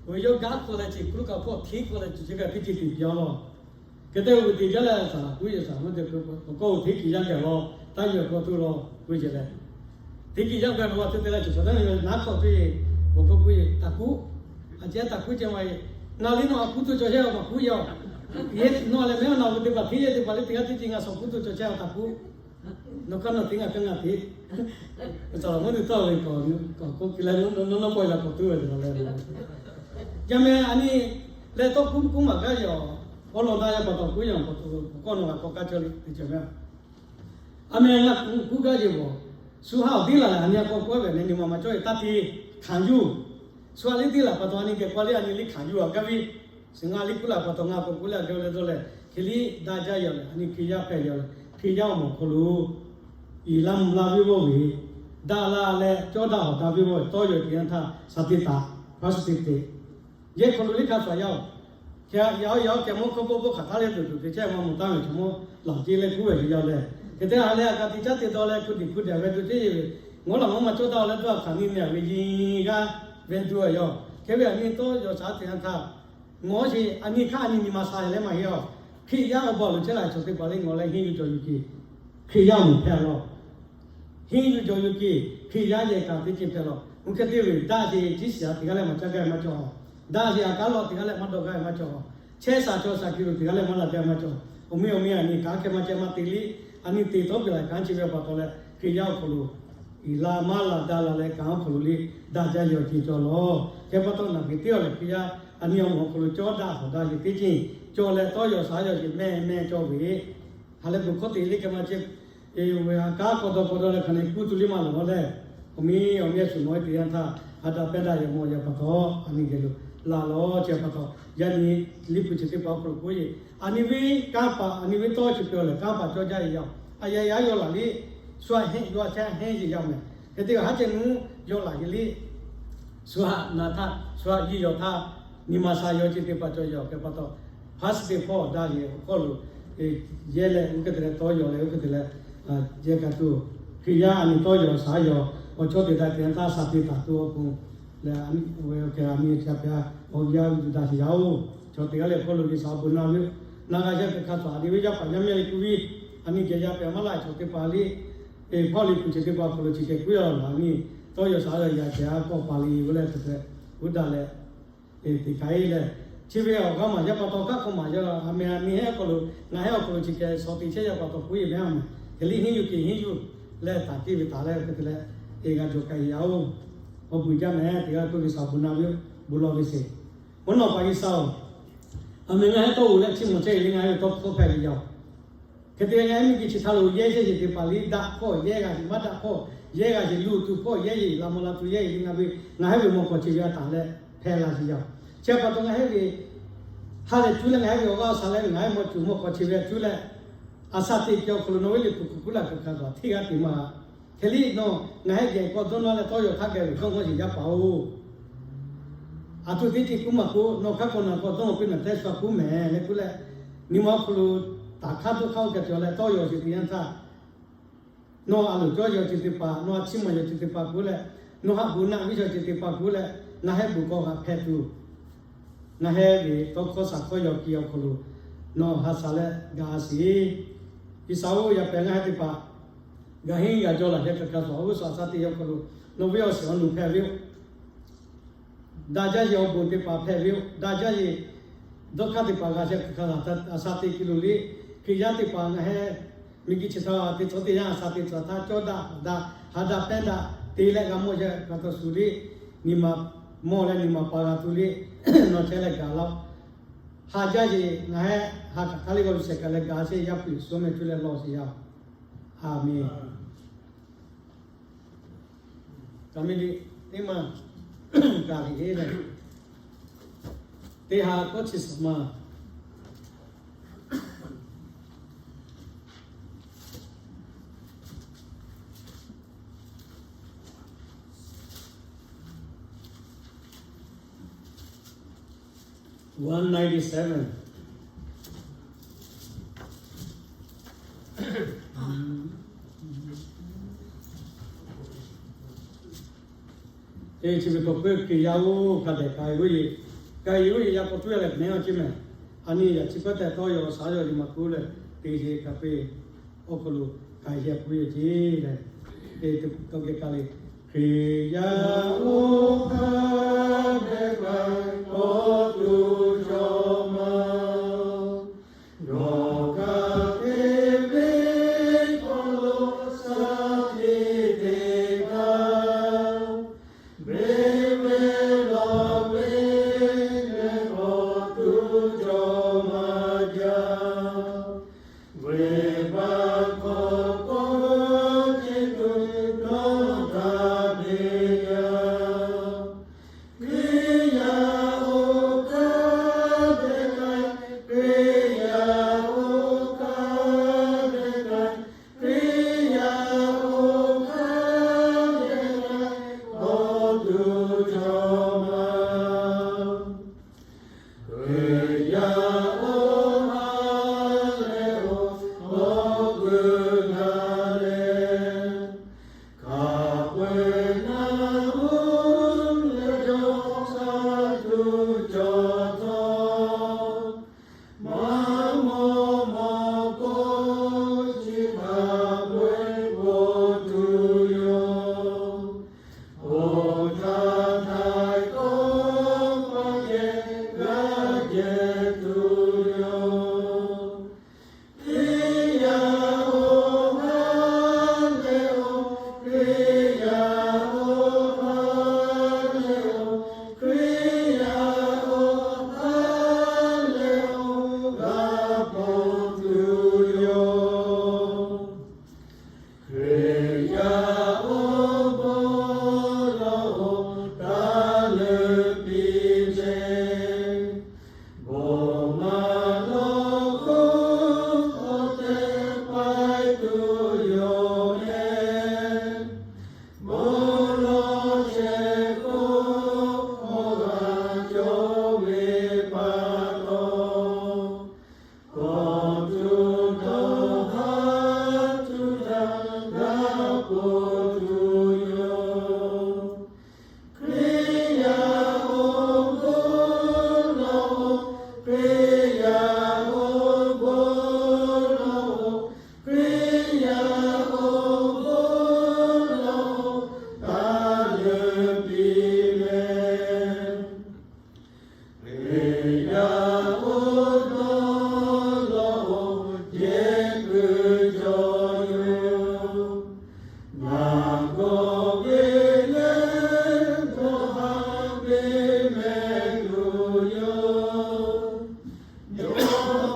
ve yawˇ gaˇ hk'aw leh chi hk'oˆ lo kaꞈ hpawˇ hteˇ hk'aw leh chi chi kaꞈ teˇ ceuˬ te piˇ a law. Hk'e te ve teˇ jaˇ leh shaˍ laꞈ kuˉ yeˬ shaˍ maˇ te, paw kawˇ-oˬ hteˇ kiˬ yaˇ gaˬ law, taˇ yuˬ k'awꞈ tuˬ law k'oˆ ve ceˇ leh, hteˇ kiˬ yaˇ gaˬ ve a te te leh chaw shaˍ taˇ ve naˉ hk'awꞈ teˇ, paw kawˇ kuˉ yeˬ taˍ kuˉ, a ceh taˍ kuˉ ceh ma e, ngaˬ liˇ nawˬ a kuˉ tuˬ cawˬ chehˇ a maˇ kuˉ yaˇ-oˬ. Yehˬ nawˬ lehˬ mehˉ nawˬ ve teˇ hpaˍ hteˇ yeˇ teˇ hpaˍ liˇ teˇ g'aˇ teˇ ceuˬ ngaˬ shawˍ kuˉ tuˬ cawˬ chehˇ a taˍ kuˉ. Nawˬ kaˇ nawˬ teˇ ngaˬ kaˇ ngaˬ teˇ, shaˍ laꞈ mvuhˇ tuˬ tawˇ ve k'awꞈ k'oˆ piˇ leh, nawˬ nawˬ nawˉ pawˆ e la k'awꞈ tuˬ ve te la leh, yaˇ meh a nyi leh tawˇ kuˉ kuˉ maˬ gaˇ yaw, awˬ lawn daꞈ yaˇ pa taw kuˉ yaˇ paw kawˇ nawˬ g'a k'awꞈ kaˇ cawˇ le teˇ ceuˬ meh. A meh ngaˬ kuˉ gaˇ yeˬ bawˬ, shu ha awˬ tiˉ laˬ leh a nyi a k'awꞈ k'oˆ ve nehˬ nyi ma maˇ cawˇ e taˇ te hkanˍ yuˬ. Shu ha liˇ teˇ laˬ pa taw a nyi geh k'oˆ leh a nyi liˇ hkanˍ yuˬ a gaˇ ve, suhˍ ngaˬ liˇ kuˉ laˬ pa taw ngaˬ k'awꞈ k'oˆ leh a gaˇ ve leh dawˇ leh, hk'e liˇ daꞈ jaˇ yaw leh a nyi Hkriꞈ yaˇ hpehꞈ yaw leh Hkriꞈ yaˇ awˬ moˍ awˬ hk'aw lo iˍ laˇ mvuh laˇ viˇ vawˇ ve, daꞈ la leh cawˇ daꞈ hawˍ daꞈ viˇ vawˇ ve tawˇ yaw teˇ yanˇ htaˇ shaˍ te taˍ, hpaˇ suh te te, yehˬ hk'aw lo liˇ hk'a hpaˍ yaˇ-oˬ. Hk'e yaˇ yaˇ kehˬ mawˇ hkawˇ pawˆ pawˆ hk'aˬ htaˇ leh tuˬ tuˬ te chehˇ ma mawˬ taˍ ve chaw mawˇ laˬ ce leh kuˉ ve yaˇ leh, hk'e te a leh a kaꞈ teˇ caˉ te dawˇ leh hku diꞈ hku daꞈ ve tuˬ teˇ yeˬ ve, ngawˉ laˬ ngawˉ ma cawˇ daꞈ leh dawˇ hk'aˬ nyi nyi a ve nyi g'aˇ ve tuˬ a yaˇ-oˬ. Hk'e ve a nyi tawˇ yaw shaˍ teˇ yanˇ htaˇ, ngawˬ sheˍ a nyi hk'aˇ a nyi nyi ma sha leh maˇ heˆ-oˬ. Hkriꞈ yaˇ awˬ baˬ lo chehˇ la chaw teˇ hpaˍ le ngawˬ leh henˇ yuˬ cawˬ yuˬ ke, Hkriꞈ yaˇ awˬ moˍ hpehꞈ law. Henˇ yuˬ cawˬ yuˬ ke, Hkriꞈ yaˇ yehˬ kaꞈ teˇ ceuˬ hpehꞈ law. Oˇ hk'e te ve daꞈ sheˍ ciˉ shiˍ a teˇ g'aˇ leh maˇ caˇ gaˇ ve maˇ cawˬ. Daꞈ sheˍ a kaˉ law teˇ g'aˇ leh maˇ dawˇ gaˇ ve maˇ cawˬ. Chehˇ shaˍ cawˬ shaˍ ke lo teˇ g'aˇ leh maˇ laˬ gaˇ ve maˇ cawˬ. Awˬ meh awˬ meh a nyi kanˉ hk'e maˇ ceh maˇ te le, a nyi te tawˇ piˇ la kanˉ chi ve pa taw leh Hkriꞈ yaˇ awˬ hk'aw lo iˍ la maˇ laˬ daꞈ la leh kanˉ awˬ hk'aw lo le daꞈ jaˇ yehˬ awˬ ceuˬ cawˬ law. Hk'e pa taw naˬ geh teˇ aw lehˬ Hkriꞈ yaˇ a nyi awˬ moˍ awˬ hk'aw lo cawˇ daꞈ hawˍ daꞈ yeˬ teˇ ceuˬ cawˬ leh tawˇ yaw shaˍ yaw yeˬ meh meh cawˬ ve, ha lehˬ bon hkawˇ te le hk'e maˇ ceh, a kaˉ k'awꞈ dawˇ k'awꞈ dawˇ leh hk'aˬ nehˬ kuˇ tuˬ liˇ maˇ lawˬ lawˬ leh, awˬ meh awˬ meh a shuˍ nawˬ e teˇ yanˇ htaˇ ha daꞈ pehˇ daꞈ yehˬ mawˬ yaˇ pa taw a nyi geh lo laˬ law chehˇ pa taw, yaˇ nyi liˇ hpu chi teˇ hpaˍ awˬ hk'aw lo k'oˆ yeˬ, a nyi ve kanˉ paˍ a nyi ve tawˇ chi peuˬ lehˬ kanˉ paˍ cawˇ jaˇ yeˬ yaˇ-oˬ. A yaˇ yaˇ yaw laˬ liˇ, shu a heˆ yaw a chehˇ heˆ yeˬ yaˇ meh. Hk'e te haˉ ceh nuˇ yaw laˬ yeˬ liˇ, shu haꞈ na htaˇ shu haꞈ yiˇ yaw htaˇ, nyi ma sha yaw ceh teˇ hpaˍ cawˬ yaˇ-oˬ. Hk'e pa taw, hpaˇ suh teˇ hpawˇ daꞈ yeˬ awˬ hk'aw lo yehˇ leh oˇ hk'e te leh tawˇ yaw leh oˇ hk'e te leh yehˇ kaꞈ tuˬ, Hkriꞈ yaˇ a nyi tawˇ yaw shaˍ yaw awˬ chawˇ te daꞈ teˇ yanˇ htaˇ shaˍ te taˍ tuˬ awˬ pon leh, a nyi ve awˬ hk'e a nyi ca pehˇ awˬ yaˇ uiˍ daꞈ sheˍ yaˇ-oˬ. Chaw teˇ g'aˇ leh hk'aw lo G'uiˬsha awˬ bon na ve, na g'a yaˇ hk'e hk'a taˍ a nyi ve yaˇ paˍ yaˇ mehˇ le kuˇ viˇ, a nyi geh yaˇ pehꞈ maˇ laˇ chaw teˇ hpaˍ le, e hpawˇ le kuˬ ceuˬ teˇ hpaˍ awˬ hk'aw lo chi hk'e kuˇ yaw laˬ a nyi tawˇ yaw shaˍ yaw yaꞈ ceh a kawˆ paˍ le ve leh hk'e te uˉ daꞈ leh, teꞈ ka e leh, chi ve awˬ g'aˇ maˬ yaˇ pa taw kaˉ hk'aw maˬ yaˇ a meh a nyi heˉ awˬ hk'aw lo ngaˬ heˉ awˬ hk'aw lo chi hk'e shaˍ te chehˇ yaˇ pa taw k'oˆ yeˬ mehˉ a meh. Hk'e liˇ henˇ yuˬ kehˬ henˇ yuˬ leh taˍ kiˇ ve taˍ leh hk'e te leh, e g'a jawˬ k'ai yaˇ oˬ. Awˬ beuꞈ jaˇ meh teˇ g'aˇ k'oˆ ve, G'uiˬ sha bon naˆ ve yoˬ, bon lawˬ ve sheˍ. Oˇ nawˬ pa G'uiˬ sha oˬ, aˬ meh ngaˬ hehˉ tawˇ oˬ leh chi mawˬ chehˇ ve le, ngaˬ hehˉ ve tawˇ hkawˇ hpehꞈ ve yaˇ oˬ. Hk'e te leh ngaˬ hehˉ miˬ guiˬ chi htaꞈ lo yehˇ sheˍ ceuˬ teˇ hpaˍ liˇ daꞈ hpawˇ yehˇ g'a sheˍ, maˇ daꞈ hpawˇ yehˇ g'a sheˍ, luˬ tuˬ hpawˇ yehˇ sheˍ, laꞈ mawˬ laꞈ tuˬ yehˇ sheˍ le, ngaˬ ve, ngaˬ hehˉ ve mawˬ hk'awꞈ chi ve a taˍ leh hpehꞈ la sheˍ yaˇ oˬ. Chi pa taw ngaˬ hehˉ ve ha lehˬ cuˇ leh ngaˬ hehˉ ve awˬ g'aˇ awˬ shaˍ leh ngaˬ hehˉ mawˬ tuˬ mawˬ hk'awꞈ chi ve a cuˇ leh, a sha teꞈ kehˬ awˬ hk'aw lo nawˬ ve liꞈ hpu kuˬ kuˉ laˬ kaꞈ kaꞈ htaꞈ hteˇ g'aˇ te maˇ. Hk'e liˇ nawˬ ngaˬ hehˉ geh k'awꞈ dawˇ nawˇ leh tawˇ yaw hk'aˇ geh ve hkawˇ g'awˇ sheˍ yaˇ paˍ oˬ. Aˬ htoꞈ teˇ ceuˬ k'oˆ maˇ k'oˆ, nawˬ hk'aˇ k'awꞈ naˬ k'awꞈ dawˇ nawˇ piˇ naˬ tehꞈ shu a k'oˆ mehˍ leh k'oˆ leh, nyi ma awˬ hk'aw lo taˍ hk'aˇ dawˇ hk'aˇ oˇ kaꞈ cawˬ leh tawˇ yaw sheˍ teˇ yanˇ htaˇ, nawˬ a loˍ cawˇ yaw ceuˬ teˇ hpaˍ, nawˬ a chiˇ maˬ yaw ceuˬ teˇ hpaˍ k'oˆ leh, nawˬ haꞈ bon naˆ viˉ yaw ceuˬ teˇ hpaˍ k'oˆ leh, ngaˬ hehˉ bon k'awꞈ g'a hpehꞈ tuˬ, ngaˬ hehˉ ve tawˇ hkawˇ shaˍ hkawˇ yaw kiˬ awˬ hk'aw lo nawˬ ha shaˍ leh gaˬ sheˍ. G'uiˬ sha oˬ, yaˇ pehˍ ngaˬ hehˉ teˇ hpaˍ gaˬ henˇ g'a jaw laˬ hk'e kaꞈ kaꞈ shuˍ awˬ g'uˇ suhˍ a sha teꞈ yaˇ awˬ hk'aw lo nawˬ ve awˬ shiˍ awˬ nuˬ hpehꞈ ve yoˬ. Daꞈ jaˇ yeˬ awˬ bon teˇ hpaˍ hpehꞈ ve yoˬ. Daꞈ jaˇ yeˬ dawˇ hk'aˇ teˇ hpaˍ g'a sheh hk'aˬ hk'aˬ a sha teꞈ kiˬ loˬ le. Hkriꞈ yaˇ teˇ hpaˍ ngaˬ hehˉ miˬ guiˬ chi htaꞈ teˇ tcuh teˇ yanˇ a sha teˇ tcuh htaˇ cawˇ daꞈ daꞈ ha daꞈ pehˇ daꞈ te leh g'a mawˬ yehˬ kaꞈ taw shuˍ le. Nyi ma mawˬ leh nyi ma paˍ g'a tuˬ le. Nawˬ chehˇ leh gaˬ laˇ-oˆ. Ha jaˇ yeˬ ngaˬ hehˉ ha hk'aˬ hk'aˇ le g'a ve shehˍ kaꞈ leh gaˬ sheˍ, Yaˇ hpu Yeˍsuˆ meh cuˇ leh lawˬ sheˍ yaˇ. Aˬ menˍ. Kaˬ mi liꞈ teˇ maˬ gaˬ liꞈ heˆ leh, teˇ ha k'awˇ chi suhˍ ma One ninety-seven. Eˬ, chi ve k'awꞈ peuˬ Hkriꞈ yaˇ oˬ, hk'a dehꞈ k'ai g'uˇ yeˬ, k'ai g'uˇ yeˬ yaˇ k'awꞈ tuˉ leh neˇ awˬ ceˇ mehˍ. A nyi yaꞈ chi pawehˇ tehꞈ tawˇ yaw shaˉ yaw yeˬ maˇ k'oˆ leh, teˇ yeˬ kaꞈ peˇ awˬ hk'aw lo k'ai yehˬ k'oˆ ve ceˇ leh, teˇ tawˇ geh ka le, Hkriꞈ yaˇ oˬ, hk'a dehꞈ k'ai k'awꞈ tuˬ jawˬ ma. Nawˬ kaꞈ te ve hk'aw lo shaˉ hkiˇ teˇ hkaˇ, venˇ venˇ lawˬ ve leh k'awꞈ tuˬ jawˬ ma jaˇ. Venˇbaˆ hk'aw k'awꞈ ceˇ tuˬ nawˬ daꞈ ve yaˇ, Hkriꞈ yaˇ oˬ, hk'a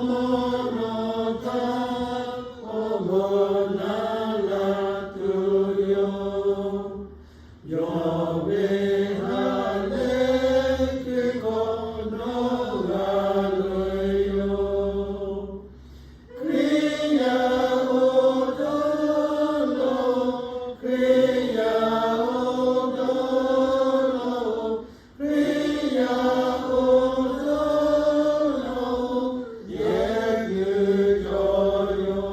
Awˬ lawn htaˇ awˬ g'awˬ na la tuˬ yoˬ. Yawˇ ve ha lehˬ hkui hk'awꞈ nawˉ g'a loꞈ e yoˬ. Hkriꞈ yaˇ awˬ dawˇ nawˬ, Hkriꞈ yaˇ awˬ dawˇ nawˬ, Hkriꞈ yaˇ awˬ dawˇ nawˬ, yehˬ kuiˬ cawˬ yoˬ.